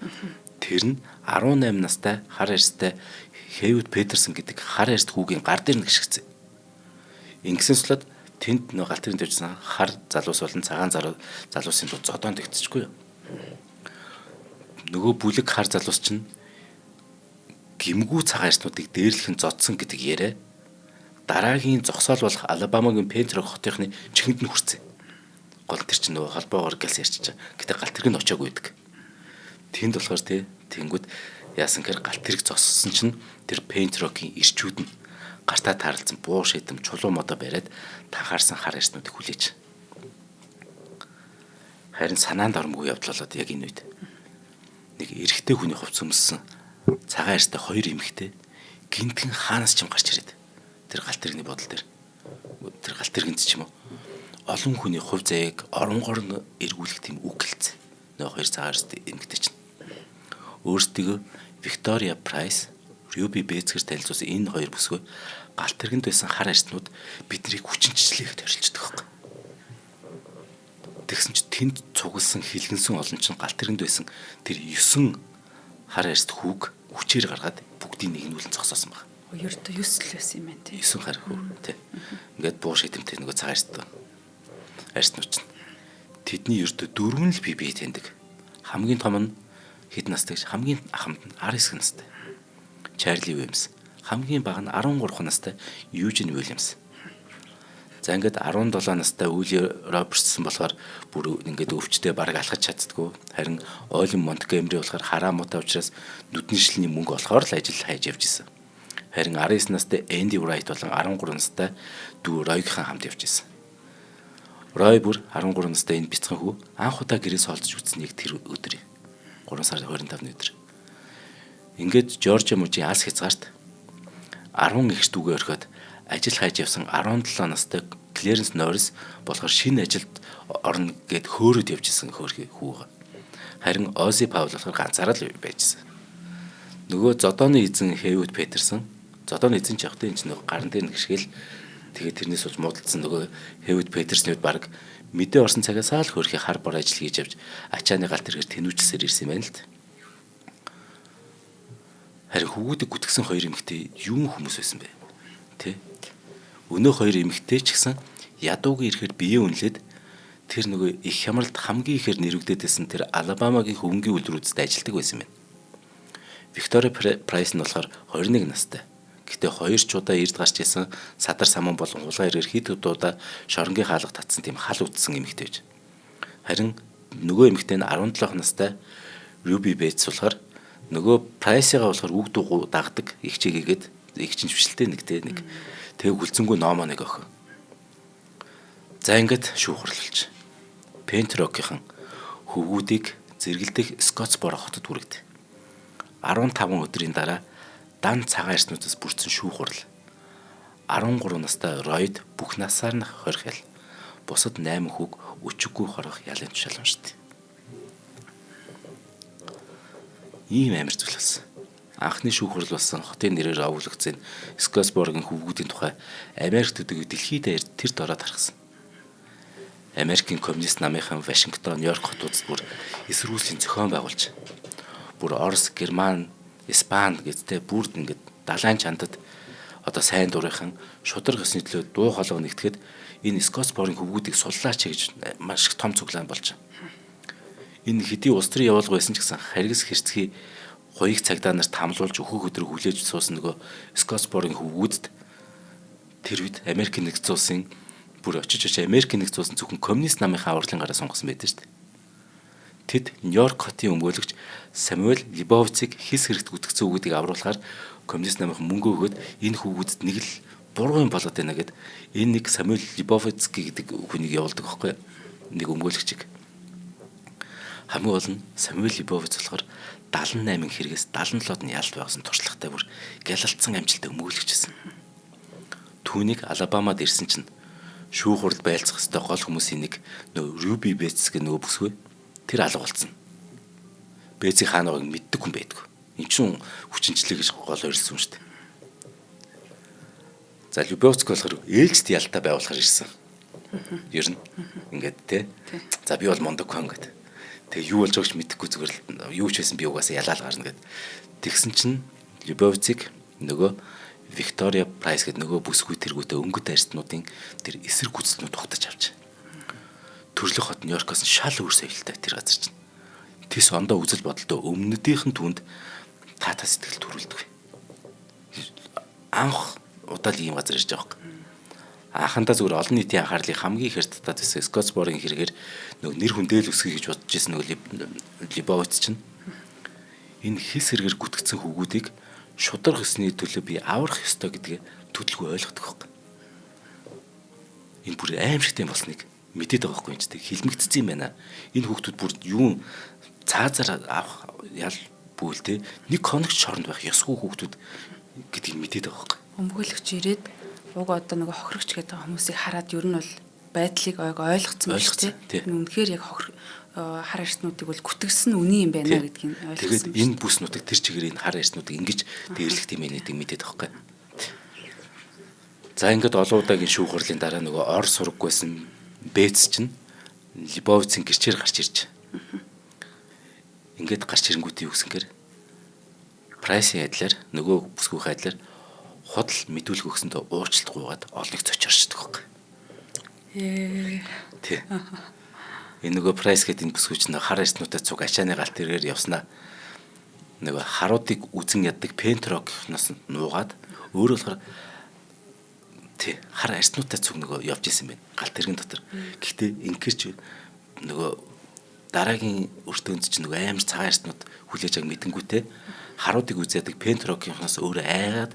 Тэр нь 18 настай хар арьстай Хэвуд Петерсон гэдэг хар арьст хүүгийн гар дээр нэгшигдсэн. Ингэсэн судлаад тэнд нөө галт тэрэн тавьжсан хар залуус болон цагаан залуусын дунд зодоон тэгтчихгүй юу. Нөгөө бүлэг хар залуус чинь гимгүү цагаан арьснуудыг дээрлэхэн зодсон гэдэг яриа дараагийн зогсоол болох Алабамагийн Пентрок хотынхны чихэнд нь хүрсэн. Гол тэр чинь нөгөө холбоогоор гэлс ярьчих. Гэтэ галт тэрэг нь очоогүй байдаг. Тэнд болохоор тий тэнгүүд яасан гэхээр галт тэрэг зогссон чинь тэр Пентрокийн ирчүүд нь гартаа таарлцсан буу шидэм чулуу модоо бариад тахаарсан хар арьснуудыг хүлээж. Харин санаанд оромгүй явдал болоод яг энэ үед нэг эрэгтэй хүний хувцас өмссөн цагаан арьстай хоёр эмэгтэй гинтхэн хаанаас ч юм гарч ирээд тэр галт тэрэгний бодол дээр тэр галт тэргэнд ч юм уу олон хүний хувь заяаг оронгоор нь эргүүлэх тийм үг хэлсэн. Нөгөө хоёр цагаан арьстай эмэгтэй чинь өөрсдийгөө Виктория Прайс, Рюби Бэцгэр танилцуулсан энэ хоёр бүсгүй галт тэргэнд байсан хар арьснууд биднийг хүчинчлэхэд хорилждаг байхгүй. Тэгсэн чи тэнд цугласан хилгэнсэн олон чинь галт тэргэнд байсан тэр 9 хар арьст хүүг хүчээр гаргаад бүгдийг нэгнүүлэн зогсоосон баг. Ердөө 9 л байсан юм байна тий. 9 хар хүү тий. Ингээд буу шидэмтэй нөгөө цагаан арьст арьснууд чинь тэдний ердөө 4 л бие бие таньдаг. Хамгийн том нь хэд настай гэж хамгийн ахмад нь 19 настай. Чарли Уильямс. Хамгийн бага нь 13 настай Южин Уильямс. За ингээд 17 настай Уилли Робертсон болохоор бүр ингээд өвчтөй бараг алхаж чаддаггүй. Харин Олин Монтгомери болохоор хараа муутай учраас нүдний шилний мөнгө олохоор л ажил хайж явж исэн. Харин 19 настай Энди Райт болон 13 настай дүү Ройгийнхан хамт явж исэн. Рой бүр 13 настай энэ бяцхан хүү анх удаа гэрээс холдож үзсэн яг тэр өдөр. 3 сарын 25-ны өдөр. Ингээд Жоржиа мужийн алс хязгаарт 10 эгч дүүгээ орхиод ажил хайж явсан 17 настай Клэренс Норрис болохоор шинэ ажилд орно гэд хөөрөд явж исэн хөөрхий хүүгээ. Харин Ози Паул болохоор ганцаараа л байжсэн. Нөгөө зодооны эзэн Хэвуд Петерсон зодооны эзэн ч явахтай энэ чинь нөгөө гаран дээр нэгшгээл тэгээд тэрнээс болж муудалдсан нөгөө Хэвуд Петерсний хувьд баг мэдээ орсон цагаас л хөөрхий хар бор ажил хийж явж ачааны галт тэргээр тэнүүчлсээр ирсэн юм байна л д. Харин хөвгүүдийг гүтгсэн хоёр эмэгтэй юун хүмүүс байсан бэ? Тэ? Өнөө хоёр эмэгтэй ч гэсэн ядуугийн ирэхээр бие үнэлээд тэр нөгөө их хямралд хамгийн ихээр нэрвэгдээд байсан тэр Алабамагийн хөвөнгийн үйлдвэрүүдэд ажилладаг байсан юм байна. Виктория Прайс нь болохоор 21 настай. Гэтэ хоёр ч удаа эрд гарч исэн садар саман болон хулгай эргээр хэд удаа шоронгийн хаалга татсан тийм хал үтсэн эмэгтэй байж. Харин нөгөө эмэгтэй нь 17 настай Руби Бейтс болохоор нөгөө Прайсыгаа болохоор үг дуугүй дагдаг их чигээгээд их чинь бишэлтэй нэг те нэг тэг хүлцэнгүй номоо нэг охин. За ингээд шүүх хурлалж. Пентрокийнхан хөвгүүдийг зэрэгэлдэх Скотсборо хотод хүрэгд. 15 өдрийн дараа дан цагаан арьснуудаас бүрдсэн шүүх хурал. 13 настай Ройд бүх насаар нь хорих ял. Бусад 8 хүүг өчиггүй хорох ялын тушаал уншд. Ийм амар зүйл болсон. Анхны шүүх хурал болсон хотын нэрээр овоглогдсон Скотсборогийн хөвгүүдийн тухай Америк төдийгүй дэлхийд даяар тэр дороо тархсан. Америкийн коммунист намынхан Вашингтон, Нью-Йорк хотуудад бүр эсэргүүцлийн зохион байгуулж бүр Орос, Герман, Испани гэж те бүрд ингээд далайн чандад одоо сайн дурынхан шударга ёсны төлөө дуу хоолой нэгтгэхэд энэ Скотсборын хөвгүүдийг суллаач гэж маш их том цуглаан болж байгаа. Энэ хэдий улс төрийн явуулга байсан ч гэсэн харгас хэрцгий хуйг цагдаа нарт хамлуулж өөхөх өдрөг хүлээж суусан нөгөө Скотсборын хөвгүүдэд тэр үед Америк нэгдсэн улсын бүр очиж очиж Америк нэгдсэн улсын зөвхөн коммунист намынхаа авралын гараа сонгосон байдаг шүү дээ. Тэд Нью-Йорк хотын өмгөөлөгч Самуэль Либовцыг хис хэрэгт гүтгцэн хүүгүүдийг авруулахаар коммунист намынхан мөнгө өгөөд энэ хүүгүүдэд нэг л буруу юм болоод байна гэд энэ нэг Самуэль Либовицкий гэдэг хүнийг явуулдаг байхгүй нэг өмгөөлөгчийг. Хамгийн гол нь Самуэль Либовиц болохоор 78 хэрэгээс 77-д нь ялт байгсан туршлагатай бүр гялалцсан амжилттай өмгөөлөгч байсан. Түүнийг Алабамад ирсэн чинь шүүх хурал байлцах ёстой гол хүмүүсийн нэг нөө Руби Бэтс гэх нөгөө бүсгүй тэр алга болцсон. Бэцийг хаана байгааг мэддэг хүн байдгүй. Энд чинь хүчинчлээ гэж гол ойрлсон шүү дээ. За Любовцк болохоор ээлжид ялтаа байгуулахар ирсэн. Ер нь ингээд те. За би бол мундаг хүн гэд. Тэгээ юу болж байгааг ч мэдэхгүй зүгээр л юу ч байсан би угаасаа ялаал гарна гэд. Тэгсэн чинь Любовцыг нөгөө Виктория Прайс гэдэг нөгөө бүсгүй тэргүүтээ өнгөт арьснуудын тэр эсрэг гүйцэлтнүүд тогтож авч. Төрлөх хот Нью-Йоркоос шал өөр соёлтой тэр газар чинь. Тэс ондоо үзэл бодолтой өмнөдийнх нь түнд таатай сэтгэл төрүүлдэг. Анх удаа л ийм газар ирж байгаа юм. Анхандаа зүгээр олон нийтийн анхаарлыг хамгийн ихээр татаад байсан Скотсборын хэрэгээр нөгөө нэр хүндээл өсгөе гэж бодож байсан нөгөө Либовиц чинь энэ хис хэрэгээр гүтгцэн хөвгүүдийг шударга ёсны төлөө би аврах ёстой гэдгээ төдөлгүй ойлгодог байхгүй. Энэ бүр аимшигтай болсныг мэдээд байгаа байхгүй юм чи тэг хилмигдсэн юм байна. Энэ хүүхдүүд бүр юу цаазаар авах ял бүл те нэг хоногч шоронд байх ёсгүй хүүхдүүд гэдгийг мэдээд байгаа байхгүй. Өмгөөлөгч ирээд уг одоо нөгөө хохирогч гэдэг хүмүүсийг хараад ер нь бол байдлыг ойлгоцсон байх тий. Үнэхээр яг хохир хар арьснуудыг бол гүтгсэн үний юм байна гэдгийг ойлгосон. Тэгээд энэ бүс нутаг тэр чигээр энэ хар арьснуудыг ингэж дээрлэх тийм ээ гэдэг мэдээд байгаа байхгүй. За ингээд олон удаагийн шүүх хурлын дараа нөгөө ор сургаггүйсэн Бэц чинь Либовицын гэрчээр гарч ирж. Ингээд гарч ирэнгүүтээ юу гэсэнгээр Прайсын адилаар нөгөө бүсгүйхээ адилаар худал мэдүүлэг өгсөндөө уучлалт гуйгаад олныг цочорчдөг байхгүй. Тий. Энэ нөгөө Прайс гэдэг энэ бүсгүй чинь хар арьснуудтай цуг ачааны галт тэргээр явснаа нөгөө харуудыг үзен яддаг Пентрогноос нуугаад өөрөө болохоор тий хар арьснуудтай цуг нөгөө явж исэн байна галт тэрэгэн дотор. Гэхдээ инкерч нөгөө дараагийн өртөөнд чинь нөгөө амар цагаан арьснууд хүлээж аг мэдэнгүүтээ харуудыг үзээдэг Пентрогийнхноос өөрөө айгаад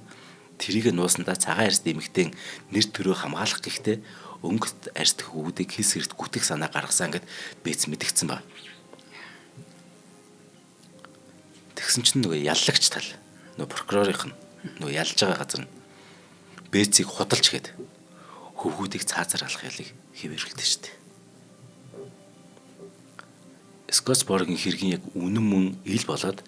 тэрийг нуусандаа цагаан арьсны эмэгтэй нэр төрөө хамгаалах гэхдээ өнгөт арьсдах хөвгүүдийг хис хэрэгт гүтэх санаа гаргасан гэд Бэц мэдгдсэн ба. Тэгсэн чинь нөгөө яллагч тал нөгөө прокурорынх нь нөгөө ялж байгаа газар нь Бэцийг худалч гээд хөвгүүдийг цаазаар алах ялыг хэвээрүүлдэг шүү дээ. Скотсборгийн хэргийн яг үнэн мөн ил болоод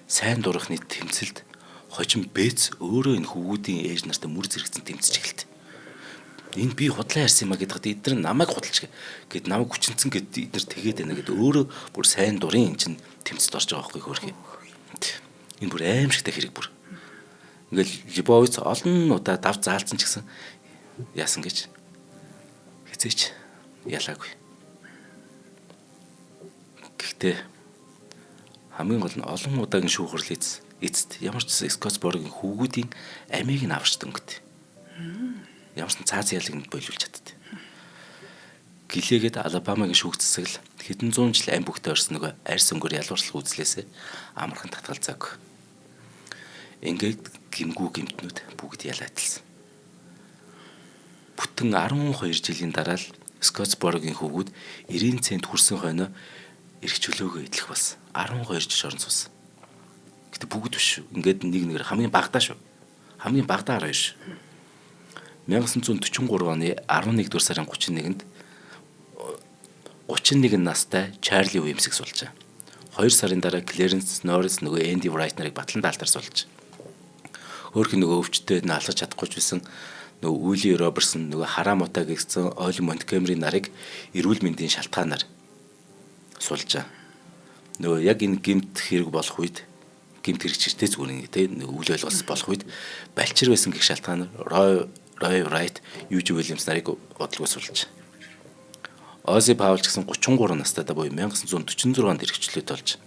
сайн дурынхны тэмцэлд хожим Бэц өөрөө энэ хөвгүүдийн ээж нартай мөр зэрэгцэн тэмцэж эхэлт. Энэ би худлаа ярьсан юм а гэдэгт эдгээр намайг худалч гэд намайг хүчинцэн гэд эдгээр тэгээд байна гэд өөрөө бүр сайн дурын эн чинь тэмцэлд орж байгаа байхгүй хөөрхий. Энэ бүр аимшигтай хэрэг бүр. Ингээл Либовиц олон удаа дав заалцсан ч гэсэн яасан гэж хизээч ялаагүй. Гэхдээ хамгийн гол нь олон удаагийн шүүх хурал эцэст ямар ч Скотсборгийн хөвгүүдийн амийг нь аварч дөнгөт. Ямар ч цааз ялыг нь болиулж чаддээ. Гэлээгээд Алабамагийн шүүх засаглал хэдэн зуун жил ам бүхтэй орсон нөгөө арьс өнгөөр ялгуурлах үзлээсээ амархан татгалзаагүй. Ингээд гимгүү гимтнүүд бүгд ялааталсан. Бүтэн 12 жилийн дараа л Скотсборгийн хөвгүүд 90 цент хүрсэн хойноо эрх чөлөөгөө эдлэх болсон. 12 жил шорон суусан. Гэтэ бүгд биш шүү. Ингээд нэг нэгээр хамгийн багадаа шүү. Хамгийн багадаа 12 шүү. 1943 оны 11 дугаар сарын 31-нд 31 настай Чарли Уимсыг сулжээ. 2 сарын дараа Клэренс Норрис нөгөө Энди Райт нарыг батлан даалтаар сулж. Хөөрхөн нөгөө өвчтөд нь алхаж чадахгүй ч байсан нөгөө Уили Роберсон нөгөө Хараа Мута гэгцэн Оли Монтгомери нарыг эрүүл мэндийн шалтгаанаар сулжээ. Нөгөө яг энэ гэмт хэрэг болох үед Гэмт хэрэгчтэй зүгээр нэг те үл ойлголт болох үед балчир байсан гэх шалтгаанаар Рой Райт, Южи Уильямс нарыг удалгүй сулж. Ози Паул ч гэсэн 33 настай буюу 1946 онд эрхчлөөт болж.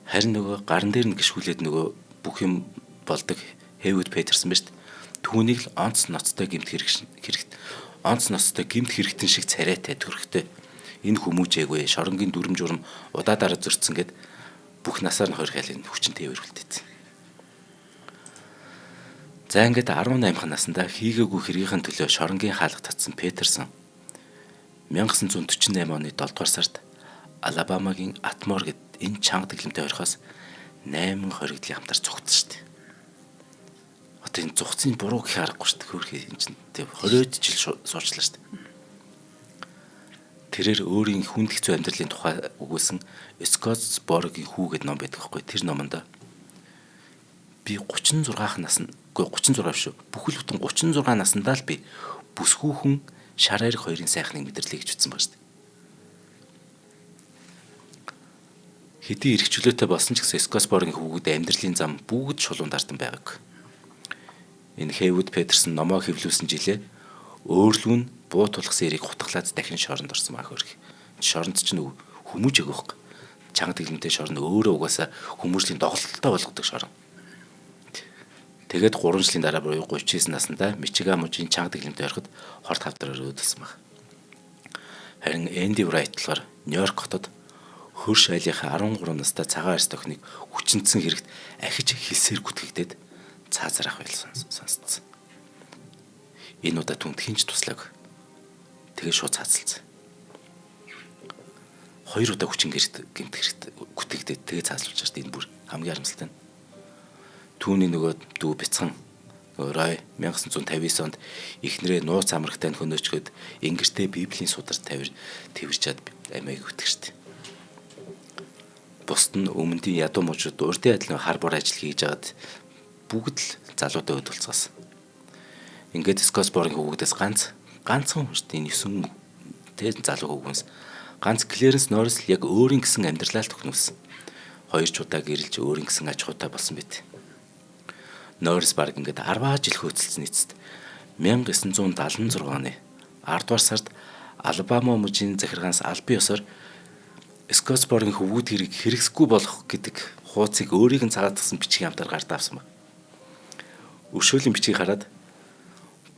Харин нөгөө гаран дээр нь гიშгүүлээд нөгөө бүх юм болдог Хейвуд Петерсон ба шүү дээ. Түүнийг л онц ноцтой гэмт хэрэгт онц ноцтой гэмт хэрэгтэн шиг царайтай төрхтэй энэ хүмүүжээгүй шоронгийн дүрм журм удаа дараа зөрчсөн гэд бүх насаар нь хорих ялын хүчин тээвэр үлдээсэн. За ингээд 18 наснда хийгээгүй хэргийнхэн төлөө шоронгийн хаалга татсан Петерсон 1948 оны 7 дугаар сард Алабамагийн Атмор гэд энэ чанга дэглэмтэй орхиос 8 хоригдлын хамтар цугтсан шүү дээ. Одоо энэ зугцын буруу гэх аргагүй шүү дээ. Хөөрхий энэ чинь 20 жил суучлаа шүү дээ. Тэрээр өөрийн хүнд хэцүү амьдралын тухай өгүүлсэн Скотсборгийн хүү гэдэг ном байдаг байхгүй. Тэр номонд би 36 наснд, үгүй 36 биш үү. Бүхэл бүтэн 36 наснда л би бүсгүүхэн шар ариг хоёрын сайхныг мэдэрлээ гэж утсан байгаа шүү дээ. Хэдий эрх чөлөөтэй болсон ч гэсэн Скотсборгийн хүүгүүд амьдралын зам бүгд шулуун дардан байгааг. Энэ Хейвуд Петерсон номоо хэвлүүлсэн жилээ өөрлөв нь буу тулгсан эрийг хутгалаад дахин шоронд орсон маа хөрх. Шоронд ч нэг хүмүүж өгөх байхгүй. Чанга дэглэмтэй шорон өөрөө угаасаа хүмүүжлийн доголдолтой болгодог шорон. Тэгээд 3 жилийн дараа буюу 39 наснда Мичиган мужийн чанга дэглэмтэй ороход хорт хавдраар өөдөлсөн баг. Харин Энди Райт болохоор Нью-Йорк хотод хөрш айлынхаа 13 настай цагаан арьс тохиныг хүчинтсэн хэрэгт ахиж хилсээр гүтгэгдээд цаазар ах байл сонсдсон. Энэ удаа түнд хинч туслаагүй. Тэгээ шууд цаазалцсан. 2 удаа хүчин гэрт гэмт хэрэгт гүтгэгдээд тэгээ цаазалж шээ. Энэ бүр хамгийн харамсалтай нь. Түүний нөгөө дүү бяцхан нөгөө Рой 1959 онд эхнэрээ нууц амрагтай хөнөөчгöd ингэртээ Библийн судар тэрвэрчээд амиаг өгдөг штеп. Бусд нь өмнөдийн ядуу мужууд урдын адил хар бор ажил хийж агаад бүгд л залуутай өд болцоос. Ингээд Скотсборгийн хүүхдээс ганцхан хүн шүү дээ. Энэ 9 тэ залуу хүүгэнс ганц Клэренс Норрис л яг өөрийн гэсэн амьдралаа л төхнүүлсэн. 2 ч удаа гэрэлж өөрийн гэсэн аж ахуйтай болсон байт. Норрис баг ингээд 10 жил хөөцөлсөн эцэст 1976 оны 10 дугаар сард Алабама мужийн захиргаанаас албан ёсоор Скотсборгийн хөвгүүд хэрэг хэрэгсэхгүй болох гэдэг хууцыг өөрийг нь цагаатгсан бичгийн хамтаар гартаа авсан баг. Өршөөлийн бичгийг хараад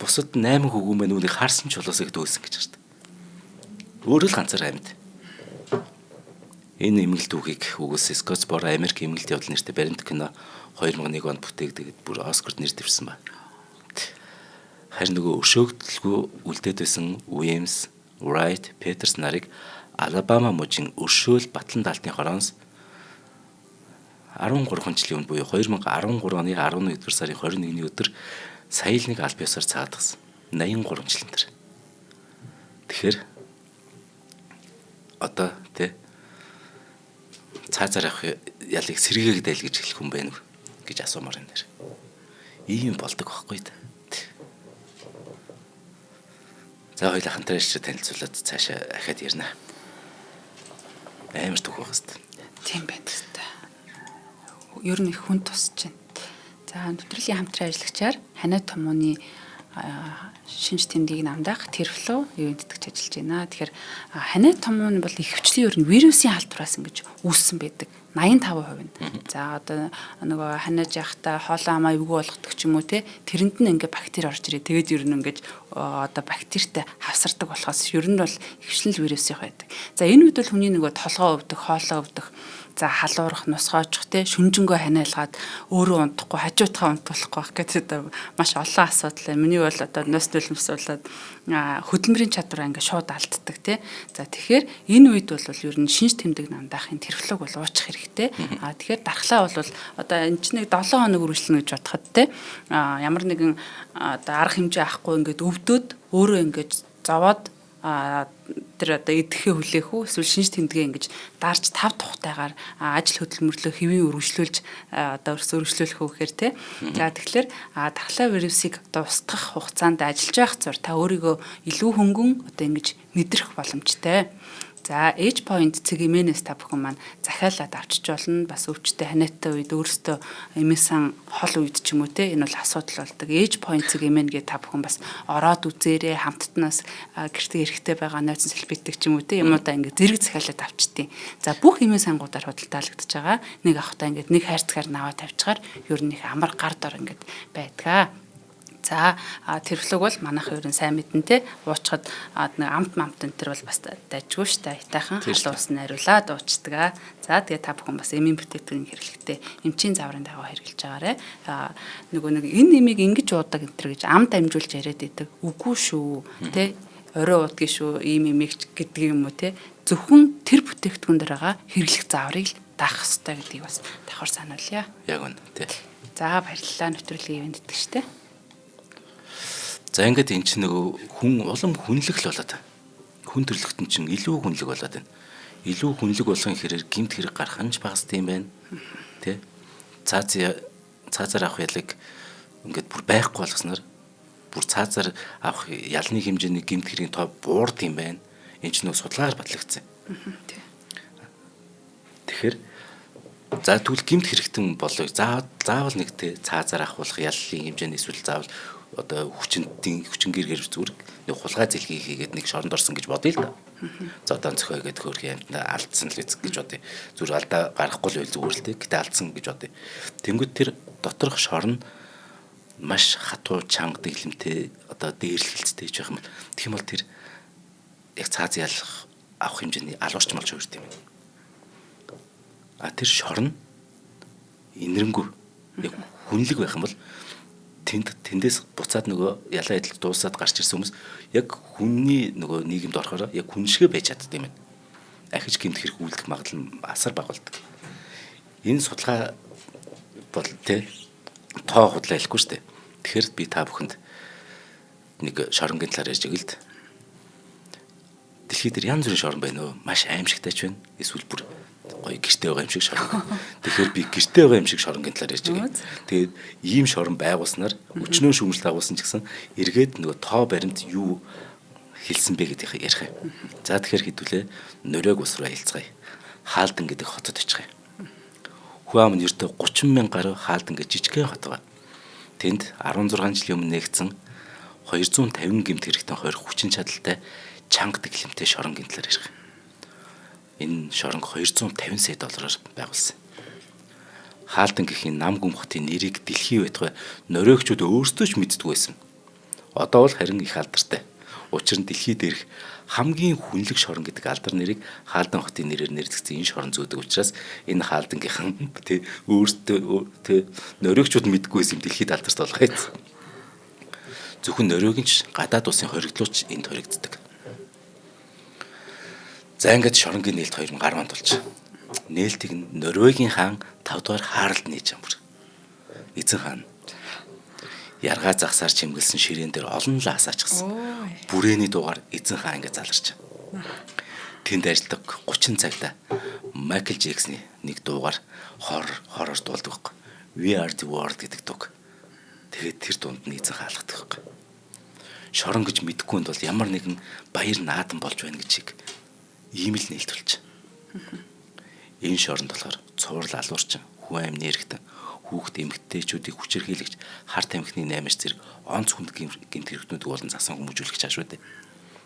бусад 8 хөвгүүн мэн үүнийг харсан ч болоосоо гэдээ өгсөн гэж байна шүү дээ. Өөрөө л ганцаар амьд. Энэ эмгэл түүхийг өгөөс Скотсборо Америк эмгэлт явдал нэртэй баримт кино 2001 онд бүтээгдэхэд бүр Оскарт нэр дэвшсэн ба. Харин нөгөө өршөөгдөлгүй үлдээд байсан Уильямс, Райт, Петерс нарыг Алабама мужийн өршөөл батлан даалтын хороонс 13 жилийн өмнө буюу 2013 оны 11-р сарын 21-ний өдөр сая л нэг аль биесээр цаадгсан. 83 жилийн дараа. Тэгэхээр одоо тэ цаазаар авах ялыг сэргээгдэл гэж хэлэх хүн байна уу гэж асуумаар энэ дэр. Ийм болдог байхгүй да. За хоёлаа хамтран ирж танилцуулаад цаашаа ахаад ярина. Амар түүх байх хэвээр. Тийм байна хэвээр. Ер нь их хүн тусч байна. За нэвтрүүлгийн хамтран ажиллагчаар Ханиа Томууны шинж тэмдгийг намдаах Терфло ивент тэтгэж ажиллаж байна. Тэгэхээр ханиа томуун бол ихэвчлэн ер нь вирусын халдвараас ингэж үүссэн байдаг. 85% нь. За одоо нөгөө ханиаж явахдаа хоолой амаа эвгүй болгодог ч юм уу те тэрэнд нь ингээ бактери орж ирээ. Тэгээд ер нь ингэж одоо бактеритай хавсардаг болохоос ер нь бол ихэвчлэн вирусынх байдаг. За энэ үед бол хүний нөгөө толгоо өвдөх, хоолой өвдөх, за халуурах, нусгоожих те шүнжэнгөө ханиалгаад өөрөө унтахгүй, хажуутгаа унтуулахгүй байх гэдэг одоо маш олон асуудал. Миний бол одоо нус нулимс болоод хөдөлмөрийн чадвараа ингээ шууд алддаг те. За тэгэхээр энэ үед бол ер нь шинж тэмдэг намдаахын терфлог бол уучих хэрэгтэй. А тэгэхээр дархлаа бол одоо энэ чинь нэг 7 хоног үргэлжлэнэ гэж бодоход те. Ямар нэгэн одоо арга хэмжээ авахгүй ингээд өвдөд өөрөө ингээд зовоод тэр одоо идэхээ хүлээх үү эсвэл шинж тэмдгээ ингэж дарж тав тухтайгаар ажил хөдөлмөрлөө хэвийн өргөжлүүлж одоо өргөжлүүлэх үү гэхээр те. За тэгэхээр дархлаа вирусыг одоо устгах хугацаанд ажиллаж байх зур та өөрийгөө илүү хөнгөн одоо ингэж мэдрэх боломжтой. За Age Point цэг MN-ээс та бүхэн маань захиалаад авчиж болно. Бас өвчтэй ханиатай үед өөрөөсөө эмээсэн хол үед ч юм уу те энэ бол асуудал болдог. Age Point цэг MN гэдэг та бүхэн бас ороод үзээрэй. Хамттанаас гэртээ эрэхтэй байгаа нойцон салфетик ч юм уу те юмудаа ингээд зэрэг захиалаад авчдیں۔ За бүх эмээ сангуудаар худалдаалагдаж байгаа. Нэг авахтаа ингээд нэг хайрцгаар наваа тавьчихаар ер нь их амар гар дор ингээд байдгаа. За тэрвлэг бол манайх ер нь сайн мэдэн те уучхад нэг амт мамт энэ төр бол бас дайжгүй ш та итайхан халуун ус найруулад уучдаг. За тэгээ та бүхэн бас эмийн бүтээгдэхүүн хэрэглэхдээ эмчийн зааврын дагуу хэрэглэж байгаарэ. Нөгөө нэг энэ эмийг ингэж уудаг энэ төр гэж амт амжуулж яриад идэг. Үгүй шүү те орой уудгийн шүү ийм эмийг гэдэг юм уу те зөвхөн тэр бүтээгдэхүүн дээр байгаа хэрэглэх зааврыг л даах ёстой гэдгийг бас давхар сануулъя. Яг үнэ те. За баярлалаа нэвтрүүлгийн ивээн тэтгэжтэй. За ингээд эн чинь нөгөө хүн улам хүнлэг л болоод байна. Хүн төрөлхтөн чинь илүү хүнлэг болоод байна. Илүү хүнлэг болгон хэрээр гэмт хэрэг гарах нь ч багасд юм байна. Тэ? Цаазаар авах ялыг ингээд бүр байхгүй болгосноор бүр цаазаар авах ялны хэмжээний гэмт хэргийн тоо буурд юм байна. Энэ чинь нөгөө судалгаагаар батлагдсан. Тэгэхээр за тэгвэл гэмт хэрэгтэн болоо заавал нэг тэ цаазаар авах яллын хэмжээний эсвэл заавал одоо хүчин гэргээр зүгээр нэг хулгай зэлхий хийгээд нэг шоронд орсон гэж бодъё л да. За одоо зөхөө гээд хөөрхий амьтнаа алдсан л үз гэж бодъё. Зүгээр алдаа гаргахгүй л байл зүгээр л тэ. Гэтэ алдсан гэж бодъё. Тэнгүүд тэр доторх шорон маш хатуу чанга дэглэмтэй одоо дээрлэхэлцтэй ч байх юм бол тэгэх юм бол тэр яг цааз ялах авах хэмжээний алуурч малж хувирд юм. А тэр шорон инэрэнгүй яг хүнлэг байх юм бол тэндээс буцаад нөгөө ялаа идэл дуусаад гарч ирсэн хүмүүс яг хүний нөгөө нийгэмд орохоор яг хүн шигэ байж чаддаг юм байна. Ахиж гэмт хэрэг үйлдэх магадлал нь асар бага болдог. Энэ судалгаа бол тэ тоо худлаа хэлэхгүй шүү дээ. Тэгэхээр би та бүхэнд нэг шоронгийн талаар ярьж өгөл л. Дэлхий дээр янз бүрийн шорон байна өө. Маш аимшигтай ч байна. Эсвэл бүр гоё гэрте байгаа юм шиг шорон. Тэгэхээр би гэрте байгаа юм шиг шоронгийн талаар ярьж байгаа. Тэгээд ийм шорон байгуулснаар өчнөө шүүмжлэлт агуулсан ч гэсэн эргээд нөгөө тоо баримт юу хэлсэн бэ гэдгийг ярих юм. За тэгэхээр хэдүүлээ Норвег улс руу аялцгаая. Хаалдан гэдэг хотод очихъя. Хүн ам нь ердөө 30 мянга гаруй Хаалдан гэж жижигхэн хот байгаа. Тэнд 16 жилийн өмнө нээгдсэн 250 гэмт хэрэгтэн хорих хүчин чадалтай чанга дэглэмтэй шоронгийн талаар ярих. Энэ шоронг 250 сая доллараар байгуулсан. Хаалдан гэхийн нам гүм хотын нэрийг дэлхий байтугай норвегчууд өөрсдөө ч мэддэг байсан. Одоо бол харин их алдартай. Учир нь дэлхий дээрх хамгийн хүнлэг шорон гэдэг алдар нэрийг Хаалдан хотын нэрээр нэрлэгдсэн энэ шорон зүүдэг учраас энэ Хаалдангийнхан тэ өөрсдөө тэ норвегчууд мэддэггүй байсан юм дэлхийд алдарт болгоо хийсэн. Зөвхөн Норвегийн ч гадаад улсын хоригдлууч энд хоригддаг. За ингээд шоронгийн нээлт 2010 онд болж. Нээлтийг нь Норвегийн хаан 5 дугаар Харалд нээж юм бүр. Эзэн хаан яргаа загсаар чимгэлсэн ширээн дээр олон л асаачихсан. Бүрээний дугаар эзэн хаан ингээд заларч. Тэнд ажилладаг 30 цагта Майкл Джексны нэг дуугаар хор хороор дуулдаг байхгүй. We are the world гэдэг дууг. Тэгээд тэр дунд нь эзэн хаалгадаг байхгүй. Шорон гэж мэдэхгүй нь бол ямар нэгэн баяр наадам болж байна гэж чиг ийм л нээлт болж. Энэ шоронд болохоор цуврал алуурчин, хүн амь нэрэгтэн, хүүхд эмэгтэйчүүдийг хүчирхийлэгч, хар тамхины наймаж зэрэг онц хүнд гэмт хэрэгтнүүдийг болон засан хүмүүжүүлэх чааш үү.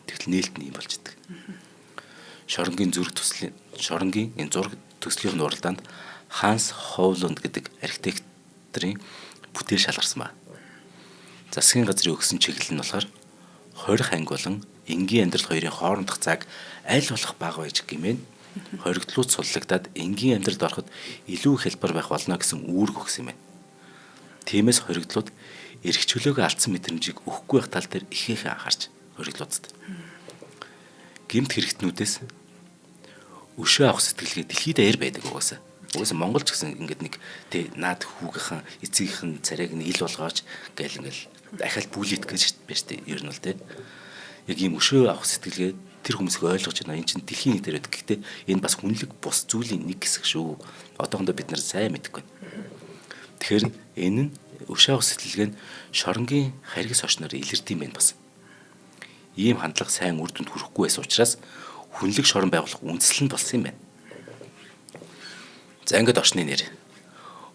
Тэгтэл нээлт нь ийм болж идэг. Шоронгийн зүрх төслийн шоронгийн энэ зураг төслийн уралдаанд Ханс Ховлунд гэдэг архитекторын бүтээл шалгарсан ба. Засгийн газрын өгсөн чиглэл нь болохоор хорих анги болон энгийн амьдрал хоёрын хоорондох цаг аль болох бага байж гэмээн хоригдлууд суллагдаад энгийн амьдралд ороход илүү хялбар байх болно гэсэн үүрэг өгсөн юм байна. Тиймээс хоригдлууд эрх чөлөөгөө алдсан мэдрэмжийг өгөхгүй байх тал дээр ихээхэн анхаарч хоригдлуудад. Гэмт хэрэгтнүүдээс өшөө авах сэтгэлгээ дэлхийд даяар байдаг угаасаа. Угаасаа Монгол ч гэсэн ингээд нэг тэ наад хүүгийнхэн эцэгийнхэн царайг нь ил болгооч гээл ингээл дахиад бүлит гэж байна шүү дээ. Ер нь бол тэ. Яг ийм өшөө авах сэтгэлгээ тэр хүмүүсийг ойлгож байна. Энэ чинь дэлхийн нийтээр байдаг. Гэхдээ энэ бас хүнлэг бус зүйлийн нэг хэсэг шүү. Одоохондоо бид нар сайн мэдэхгүй байна. Тэгэхээр энэ нь өшөө авах сэтгэлгээ нь шоронгийн харгас орчноор илэрдэг юм байна бас. Ийм хандлага сайн үр дүнд хүрэхгүй байсан учраас хүнлэг шорон байгуулах үндслэл нь болсон юм байна. За ингээд орчны нэр.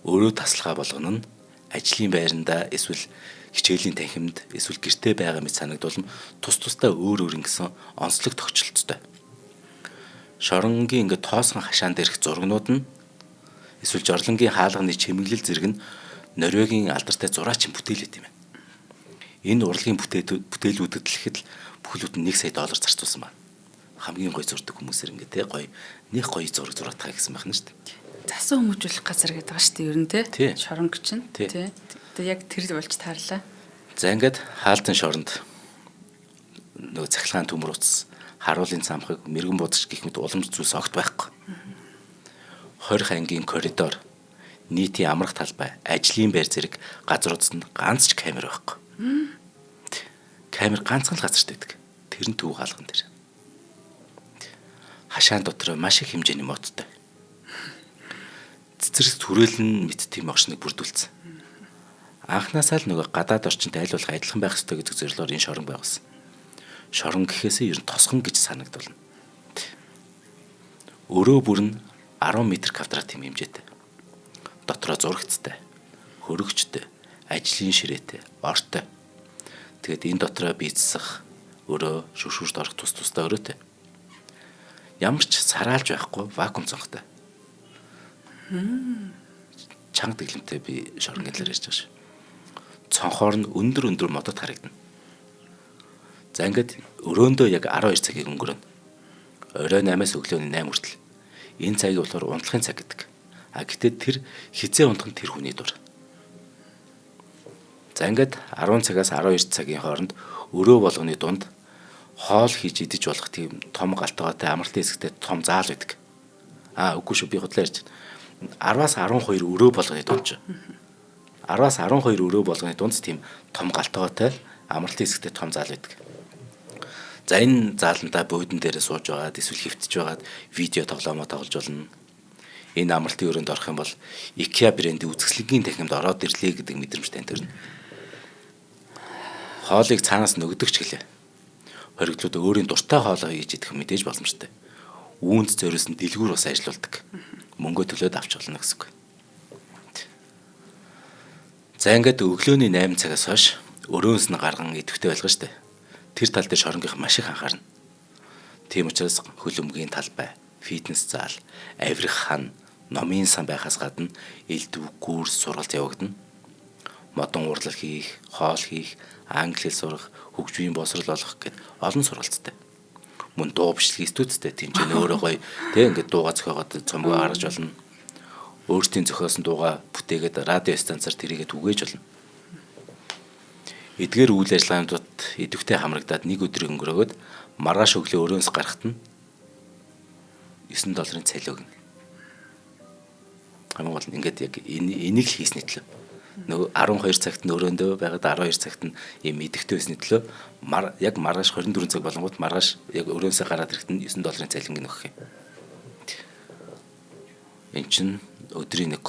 Өрөө тасалгаа болгоно нь ажлын байранда эсвэл хичээлийн танхимд эсвэл гэртээ байгаа мэт санагдуулна тус тусдаа өөр өөр ингэсэн онцлог тохиолдолтой. Шоронгийн ингээд тоосон хашаан дээрх зургнууд нь эсвэл жорлонгийн хаалганы чимэглэл зэрэг нь Норвегийн алдартай зураачин бүтээлүүд юм байна. Энэ урлагийн бүтээлүүдэд л ихэд бүхлүүд нь 1 сая доллар зарцуулсан байна. Хамгийн гоё зурдаг хүмүүсээр ингээд те гоё нэг гоё зураг зураатгаа гэсэн байх нь шүү дээ. Засан хүмүүжүүлэх газар гэдэг байгаа шүү дээ ер нь те. Шоронг чинь те. Тэгээ яг тэр болж таарлаа. За ингээд хаалтын шоронд нөгөө цахилгаан төмөр утас, харуулын цамхаг, мэрэгэн будагч гэх мэт уламж зүйлс огт байхгүй. 20 ангийн коридор, нийтийн амрах талбай, ажлын байр зэрэг газруудад нь ганц ч камер байхгүй. Камер ганцхан л газарт байдаг. Тэр нь төв хаалган дээр. Хашаан дотор маш их хэмжээний модтой. Цэцэрлэг түрээлэн мэт тийм орчныг бүрдүүлсэн. Анхнаасаа л нөгөө гадаад орчинтой аль болох адилхан байх ёстой гэдэг зорилгоор энэ шорон байгуулсан. Шорон гэхээсээ ер нь тосгон гэж санагдуулна. Өрөө бүр нь 10 м квадрат юм хэмжээтэй. Дотроо зурагцтай, хөрөгчтэй, ажлын ширээтэй, ортой. Тэгээд энэ дотроо бийцсэх өрөө, шүршүрт орох тус тусдаа өрөөтэй. Ямар ч сараалж байхгүй вакуум цонхтой. Чанга дэглэмтэй би шоронгийн талаар ярьж байгаа шүү. Цонхоор нь өндөр өндөр модод харагдана. За ингээд өрөөндөө яг 12 цагийг өнгөрөөнө. Орой 8-аас өглөөний 8 хүртэл. Энэ цагийг болохоор унтлахын цаг гэдэг. А гэтээ тэр хизээ унтах нь тэр хүний дур. За ингээд 10 цагаас 12 цагийн хооронд өрөө болгоны дунд хоол хийж идэж болох тийм том галтгоотой амралтын хэсэгтэй том заал байдаг. А үгүй шүү би худлаа ярьж байна. 10-аас 12 өрөө болгоны дунд. 10-аас 12 өрөө болгоны дунд тийм том галтгоотой амралтын хэсэгтэй том заал байдаг. За энэ зааландаа буудан дээр сууж байгаад эсвэл хөвтөж байгаад видео тоглоомоо тоглож болно. Энэ амралтын өрөөнд орох юм бол IKEA брендийн үзэсгэлэнгийн танхимд ороод ирлээ гэдэг мэдрэмж тань төрнө. Хоолыг цаанаас нөгдөгч гэлээ. Хоригдлууд өөрийн дуртай хоолоо хийж идэх мэдээж боломжтой. Үүнд зориулсан дэлгүүр бас ажилуулдаг. Мөнгө төлөөд авч болно гэсэн үг. За ингээд өглөөний 8 цагаас хойш өрөөнс нь гарган идэвхтэй болгоно штэ. Тэр тал дээр шоронгийнх маш их анхаарна. Тийм учраас хөлбөмбөгийн талбай, фитнес зал, авирах хан, номын сан байхаас гадна элдв, гүүр сургалт явагдана. Модон уурлал хийх, хоол хийх, англи хэл сурах, хөгжмийн боловсрол олох гэд олон сургалттай. Мөн дуу бичлэгийн студидтэй тийм ч өөрөө гоё тэг ингээд дууга зохиогоод цомгоо гаргаж болно. Өөрсдийн зохиосон дууга бүтээгээд радио станцаар тэрийгэ түгээж болно. Эдгээр үйл ажиллагаанууд идэвхтэй хамрагдаад нэг өдрийг өнгөрөөгөөд маргааш өглөө өрөөнс гарахт нь $9 цалин өгнө. Хамгийн гол нь ингээд яг энийг л хийсний төлөө. Нөгөө 12 цагт нь өрөөндөө байгаад 12 цагт нь ийм идэвхтэй байсны төлөө яг маргааш 24 цаг болонгууд маргааш яг өрөөнсөө гараад ирэхэд нь $9 цалин гэнэ өгөх юм. Энд чинь өдрийн нэг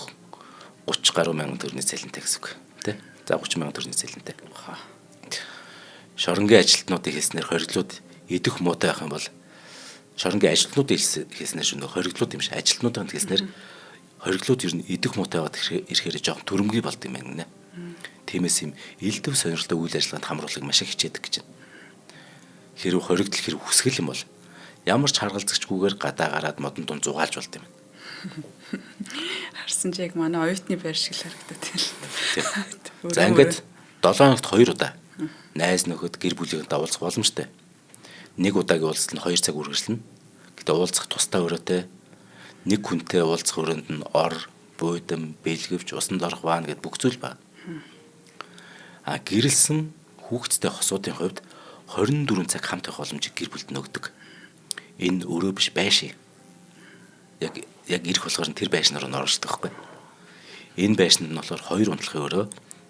30 гаруй мянган төгрөгийн цалинтай гэсэн үг тий. За 30 мянган төгрөгийн цалинтай. Шоронгийн ажилтнуудыг хэлснээр хориглууд идэх муутай байх юм бол шоронгийн ажилтнуудыг хэлснээр шүү нөх хориглууд юм шиг ажилтнуудын хэлснээр хориглууд ер нь идэх муутай байгаад ирэхээр жоохон төрөмгий болд юм байна гинэ. Тиймээс юм элдв сонирхолтой үйл ажиллагаанд хамруулахыг маш их хичээдэг гэж байна. Хэрв хоригдол хэрв хүсгэл юм бол ямар ч харгалзагчгүйгээр гадаа гараад модон дунд зугаалж болд юм. Харсан чи яг манай оюутны байр шиг л харагдаад байна л. За ингээд 7 хоногт 2 удаа найз нөхөд гэр бүлийнхэнтэй уулзах боломжтой. Нэг удаагийн уулзалт нь 2 цаг үргэлжлэнэ. Гэтэ уулзах тусдаа өрөөтэй. Нэг хүнтэй уулзах өрөөнд нь ор, буудан, бэлгэвч, усанд орох ваан гэд бүх зүйл байна. А гэрэлсэн хүүхэдтэй хосуудын хувьд 24 цаг хамт байх боломжийг гэр бүлд нөгдөг. Энэ өрөө биш байшин. Яг ирэх болохоор нь тэр байшин руу оршдог байхгүй. Энэ байшинд нь болохоор 2 унтлахын өрөө,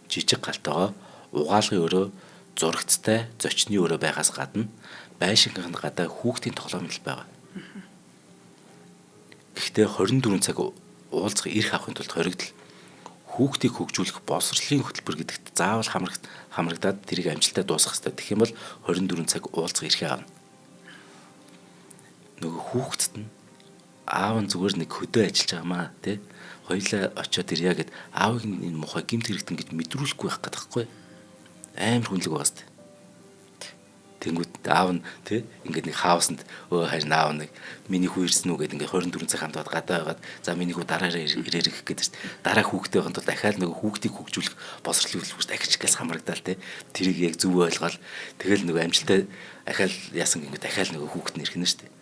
жижиг галтойгоо, угаалгын өрөө, зурагцтай, зочны өрөө байхаас гадна байшингийнх нь гадаа хүүхдийн тоглоомын тал байгаа. Гэхдээ 24 цаг уулзах эрх авахын тулд хоригдол хүүхдийг хөгжүүлэх боловсролын хөтөлбөр гэдэгт заавал хамрагдаад тэрийг амжилттай дуусгах хэрэгтэй. Тэгэх юм бол 24 цаг уулзах эрхээ авна. Нөгөө хүүхдэд нь аав нь зүгээр нэг хөдөө ажиллаж байгаа маа тий. Хоёлаа очиод ирья гэд аавыг энэ мухай гэмт хэрэгтэн гэж мэдрүүлэхгүй байх гэдэг байхгүй. Амар хүнлэг байгаа сте. Тэнгүүд аав нь тий ингээд нэг хаусанд өө харин аав нэг миний хүү ирсэн үү гэд ингээд 24 цаг хамт гадаа байгаад за миний хүү дараараа ирээрэх гэдэг чинь дараа хүүхдээ байхын тулд дахиад нөгөө хүүхдийг хөгжүүлэх боловсролын хөтөлбөрт дахиж гээс хамрагдаал тий тэрийг яг зөв ойлгоол тэгэл нөгөө амжилттай ахаал яасан гингүүд дахиад нөгөө хүүхд нь ирэх нь шүү дээ.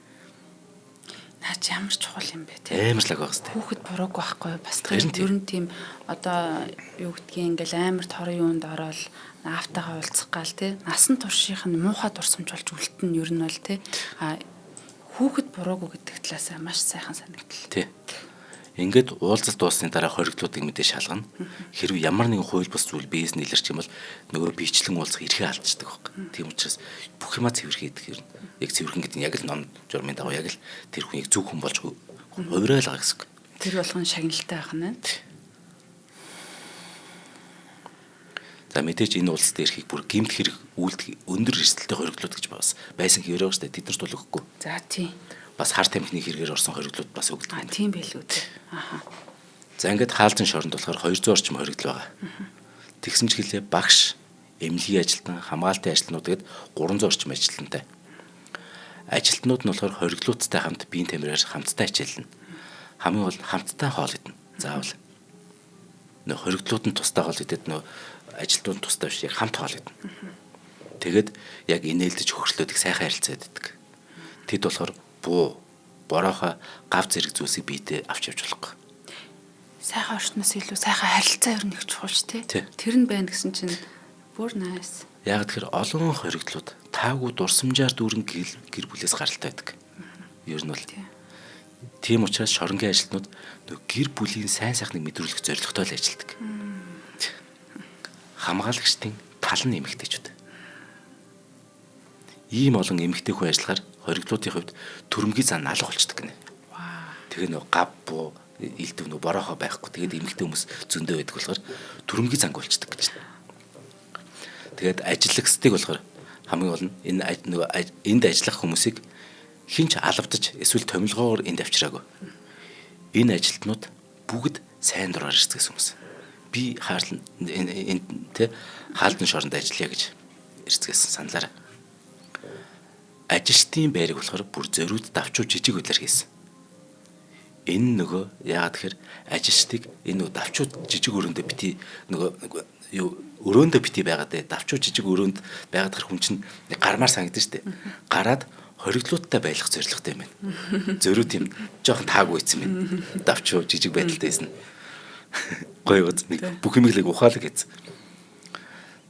Наа чи ямар чухал юм бэ тий. Амар лаг байх хэвээр. Хүүхэд бурууг байхгүй бас тэр ер нь тийм одоо юу гэдгийг ингээл амар торын юунд ороод аавтайгаа уулзах гал тий. Насан туршийнх нь муухай дурсамж болж үлдэн ер нь бол тий. А хүүхэд буруугүй гэдэг талаасаа маш сайхан санагдлаа. Тий. Ингээд уулзалт дууссаны дараа хоригдлуудыг мэдээ шалгана. Хэрвээ ямар нэгэн хууль бус зүйл биес нийлэрч юм бол нөгөө биечлэн уулзах эрхээ алдчихдаг байхгүй. Тийм учраас бүх юмаа цэвэрхийдэх юм. Яг цэвэрхэн гэдэг нь яг л ном журмын дагуу яг л тэр хүн яг зөв хүн болж хувираал байгаа гэсэн үг. Тэр болгон шагналтай байх нь. За мэдээж энэ улс дээр эрхийг бүр гэмт хэрэг үйлдэх өндөр эрсдэлтэй хоригдлууд гэж бас байсан хэрэг байгаа шүү дээ. Тэд нарт бол өгөхгүй. За тийм. Бас хар тамхины хэрэгээр орсон хоригдлууд бас өгдөг. А тийм байлгүй дээ. Аха. За ингээд хаалтын шоронд болохоор 200 орчим хоригдол байгаа. Тэгсэн ч гэлээ багш, эмнэлгийн ажилтан, хамгаалтын ажилтнууд гээд 300 орчим ажилтнтай. Ажилтнууд нь болохоор хориглуудтай хамт биеийн тамираар хамтдаа хичээлнэ. Хамгийн гол хамтдаа хоол идэнэ. Заавал. Нөө хориглууд нь тусдаа хоол идэд нөө ажилтнууд нь тусдаа биш яг хамт хоол идэнэ. Тэгээд яг инээлдэж хөрслөөд их сайхан харилцаад иддэг. Тэд болохоор буу, бороохон гав зэрэг зүйлсийг биедээ авч явж болохгүй. Сайхан орчноос илүү сайхан харилцаа ер нь их чухал ш тий. Тэр нь байна гэсэн чинь бүр nice. Яг тэгэхээр олон хориглууд таагүй дурсамжаар дүүрэн гэр бүлээс гаралтай байдаг. Ер нь бол тийм учраас шоронгийн ажилтнууд нөө гэр бүлийн сайн сайхныг мэдрүүлэх зорилготой л ажилладаг. Хамгаалагчдын тал нь эмэгтэйчүүд. Ийм олон эмэгтэй хүн ажиллахаар хориглуудын хувьд төрөмгийн зан алга болчдөг гинэ. Тэгээ нөө гав буу элдв нөө борохоо байхгүй. Тэгээд эмэгтэй хүмүүс зөндөө байдаг болохоор төрөмгийн занг болчдөг гэж. Тэгээд ажиллагсдыг болохоор хамгийн гол нь энэ нөгөө энд ажиллах хүмүүсийг хинч алавдаж эсвэл томилгоогоор энд авчираагүй. Энэ ажилтнууд бүгд сайн дураар ирцгээсэн хүмүүс. Би хаалт энд тэ хаалтын шоронд ажиллая гэж ирцгээсэн саналаараа. Ажилчдын байрыг болохоор бүр зориуд давчуу жижиг байдлаар хийсэн. Энэ нөгөө яагаад тэгэхээр ажилчдыг энэ нөгөө давчуу жижиг өрөөндөө бити нөгөө юу өрөөндөө бити байгаад ээ давчуу жижиг өрөөнд байгаад хэр хүн чинь гармаар санагдана шүү дээ. Гараад хориглуудтай байлах зорилготой юм байна. Зөрүү тийм жоохон таагүй байсан юм. Давчуу жижиг байдалтай байсан. Гоё үз нэг бүх юм л ухаалаг гэсэн.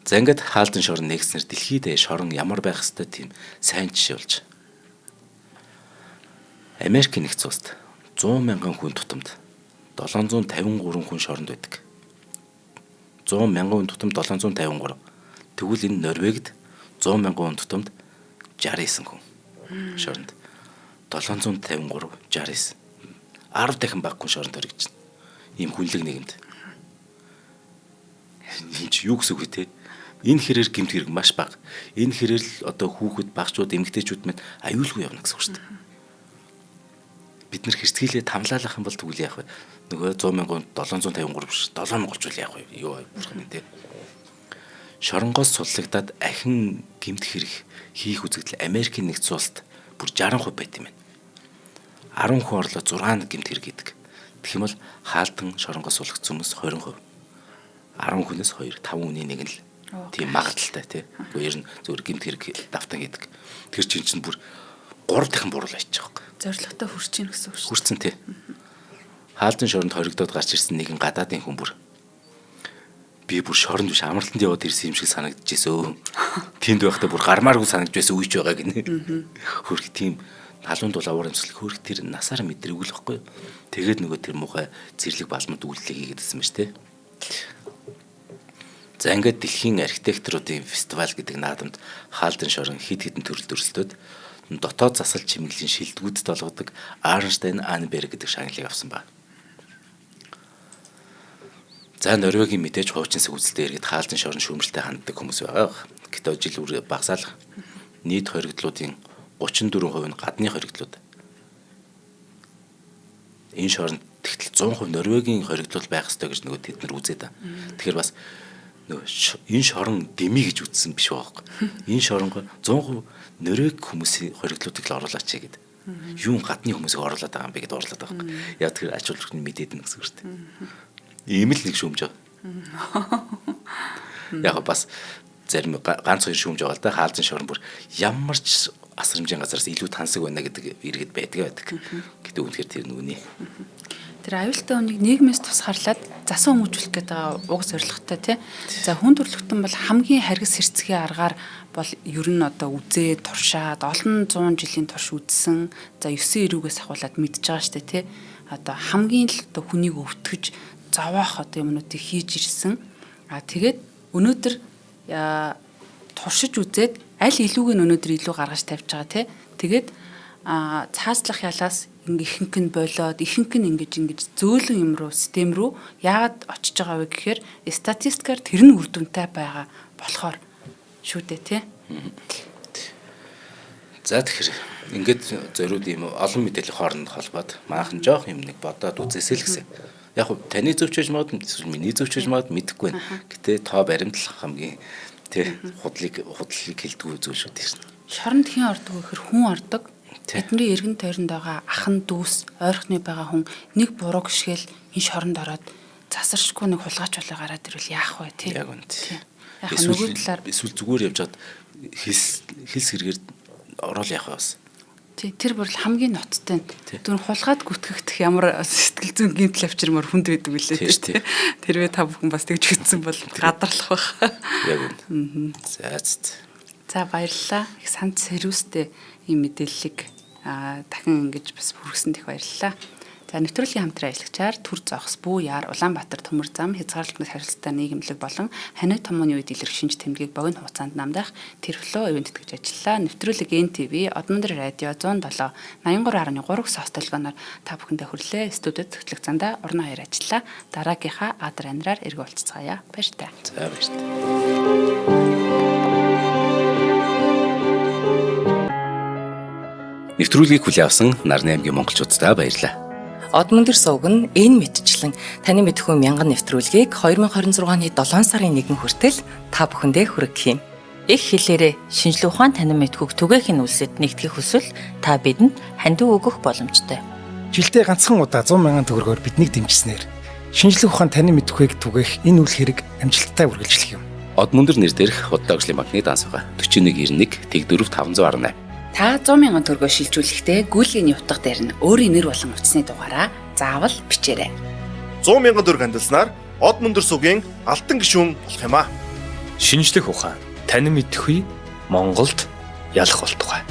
За ингээд хаалтын шорон нэгснэр дэлхийд шорон ямар байх хэвээр тийм сайн жишээ болж. Америкийн нэгдсэн улсад 100 мянган хүн тутамд 753 хүн шоронд байдаг. 100 мянган хүн тутамд 753. Тэгвэл энэ Норвегид 100 мянган хүн тутамд 69 хүн шоронд. 753 69. 10 дахин баг хүн шоронд хоригдож байна. Ийм хүнлэг нийгэмд. Энэ чи юу гэсэн үг вэ те? Энэ хэрээр гэмт хэрэг маш бага. Энэ хэрээр л одоо хүүхэд, багчууд, эмэгтэйчүүд мэд аюулгүй явна гэсэн үг шүү дээ. Бид нэр хэрцгийлээ тамлаалах юм бол тэгвэл яах вэ? Нөгөө 100 мянган 753 биш 7000 болчвол яах вэ? Юу бурхан минь те. Шоронгоос суллагдаад ахин гэмт хэрэг хийх үзэгдэл Америкийн нэгдсэн улсад бүр 60% байт юм байна. 10 хүн орлоо 6 гэмт хэрэг хийдэг. Тэгэх юм бол хаалтан шоронгоос суллагдсан хүмүүс 20%. 10 хүнээс 2, 5 хүний нэг нь л тийм магадлалтай тий. Гэхдээ ер нь зөвхөн гэмт хэрэг давтан хийдэг. Тэр чинь бүр 3 дахин буруул айчих байхгүй. Зорилготой хүрч ийн гэсэн үг шүү. Хүрцэн тий. Хаалтын шоронд хоригдоод гарч ирсэн нэгэн гадаадын хүн бүр би бүр шоронд биш амралтанд яваад ирсэн юм шиг санагдчихсэн. Тэнд байхдаа бүр гармааргүй санагдж байсан үеч байгаа гинэ. Хөрх тийм халуун дул аваар амьсгал хөрх тэр насаар мэдрээгүй л байхгүй юу. Тэгээд нөгөө тэр муухай зэрлэг балмад үйлдэлийг хийгээд байсан ба шүү дээ. За ингээд дэлхийн архитекторуудын фестивал гэдэг наадамд хаалтын шорон хэд хэдэн төрөл өрсөлдөд дотоод засал чимэглэлийн шилдэгүүдэд олгодог Арнштайн Анберг гэдэг шагналыг авсан байна. За Норвегийн мэдээж хуучин сэгүүцэлтэй иргэд хаалтын шорон шүүмжлэлтэй ханддаг хүмүүс байгаа. Гэтэ жил бүр багасаал нийт хоригдлуудын 34% нь гадны хоригдлууд. Энэ шоронд тэгтэл 100% Норвегийн хоригдол байх ёстой гэж нөгөө тэд нар үзээд байгаа. Тэгэхээр бас нөгөө энэ шорон дэмий гэж үзсэн биш байгаа байхгүй. Энэ шоронго 100% Норвег хүмүүсийн хоригдлуудыг л оруулаач гэдэг. Юун гадны хүмүүсийг оруулаад байгаа юм бэ гэдээ уурлаад байгаа байхгүй. Яг тэр ач холбогдол нь мэдээд нэг гэсэн үг шүү дээ. Ийм л нэг шүүмж байгаа. Яг бас зарим ганц хоёр шүүмж байгаа л да. Хаалзан шорон бүр ямар ч асрамжийн газараас илүү тансаг байна гэдэг иргэд байдаг. Гэтэ үнэхээр тэр нүгний. Тэр аюултай үнийг нийгмээс тусгаарлаад засан хүмүүжүүлэх гэдэг байгаа уг зорилготой тий. За хүн төрөлхтөн бол хамгийн харгас хэрцгий аргаар бол ер нь одоо үзээ туршаад олон зуун жилийн турш үзсэн. За 9 эрүүгээс ахуулаад мэдж байгаа штэ тий. Одоо хамгийн л одоо хүнийг өвтгөж зовоох одоо юмнуудыг хийж ирсэн. А тэгээд өнөөдөр туршиж үзээд аль илүүг нь өнөөдөр илүү гаргаж тавьж байгаа тий. Тэгээд цааслах ялаас ингээ ихэнх нь болоод ихэнх нь ингэж зөөлөн юм руу систем рүү яагаад очиж байгаа вэ гэхээр статистикаар тэр нь үр дүнтэй байгаа болохоор шүү дээ тий. За тэгэхээр ингээд зориуд юм олон мэдээллийн хооронд холбоод манайхан жоох юм нэг бодоод үзээсэй л гэсэн. Яг хөө таны зөвчөж магадгүй эсвэл миний зөвчөж магадгүй мэдэхгүй байна. Гэтэ тоо баримтлах хамгийн тий худлыг хэлдэггүй зүйл шүү дээ. Шоронд хэн ордог вэ гэхээр хүн ордог. Бидний эргэн тойронд байгаа ахан дүүс, ойрхны байгаа хүн нэг буруу гიშгээл энэ шоронд ороод засаршгүй нэг хулгайч болоо гараад ирвэл яах вэ тий? Яг үнэ. Яг нөгөө талаар эсвэл зүгээр явж хад хилс хэрэгээр орол яах вэ бас? Тий, тэр бүр хамгийн ноцтой. Түн хулгайд гүтгэгдэх ямар сэтгэл зүйн гэмтэл авчирмаар хүнд байдаг үлээ тий. Тэрвээ та бүхэн бас тэгж үтсэн бол гадарлах байх. Яг үнэ. За. За баярлалаа. Их санд сэрүүстэй ийм мэдээллийг дахин ингэж бас хүргэсэнд их баярлалаа. За нэвтрүүлгийн хамтран ажиллагчаар Түр зогс, Бүү яар, Улаанбаатар төмөр зам, хязгаарлалтын харилцаатай нийгэмлэг болон ханиад томооны үед илэрх шинж тэмдгийг богино хугацаанд намдах Тэрфло ивент тэтгэж ажиллалаа. Нэвтрүүлэг NTV, Одмондөр радио 107 83.3 сос толгойноор та бүхэндээ хүрлээ. Студид хөтлөх зандаа уран хоёр ажиллалаа. Дараагийнхаа адар анираар эргэн уулзцаая. Баяртай. За баяртай. Нэвтрүүлгийг хүлээн авсан Нарны аймгийн монголчууддаа баярлалаа. Одмөндөр сувг нь энэ мэтчлэн таны мэдхүү мянган нэвтрүүлгийг 2026 оны 7 сарын 1 хүртэл та бүхэндээ хүргэх юм. Их хэлээрээ шинжлэх ухаан танин мэдхүйг түгээхийн үлсэд нэгтгэх хүсвэл та бидэнд хандив өгөх боломжтой. Жилдээ ганцхан удаа 100 мянган төгрөгөөр биднийг дэмжсэнээр шинжлэх ухаан танин мэдхүйг түгээх энэ үйл хэрэг амжилттай үргэлжлэх юм. Одмөндөр нэр дээрх Худлаа хөгжлийн банкны данс байгаа. 4191 Тэг4 518. Та 100 мянган төгрөгөөр шилжүүлэхдээ гүйлгээний утга дээр нь өөрийн нэр болон утасны дугаараа заавал бичээрэй. 100 мянган төгрөг хандилснаар Одмөндөр сугийн алтан гишүүн болох юм аа. Шинжлэх ухаан танин мэдхүй Монголд ялах болтугай.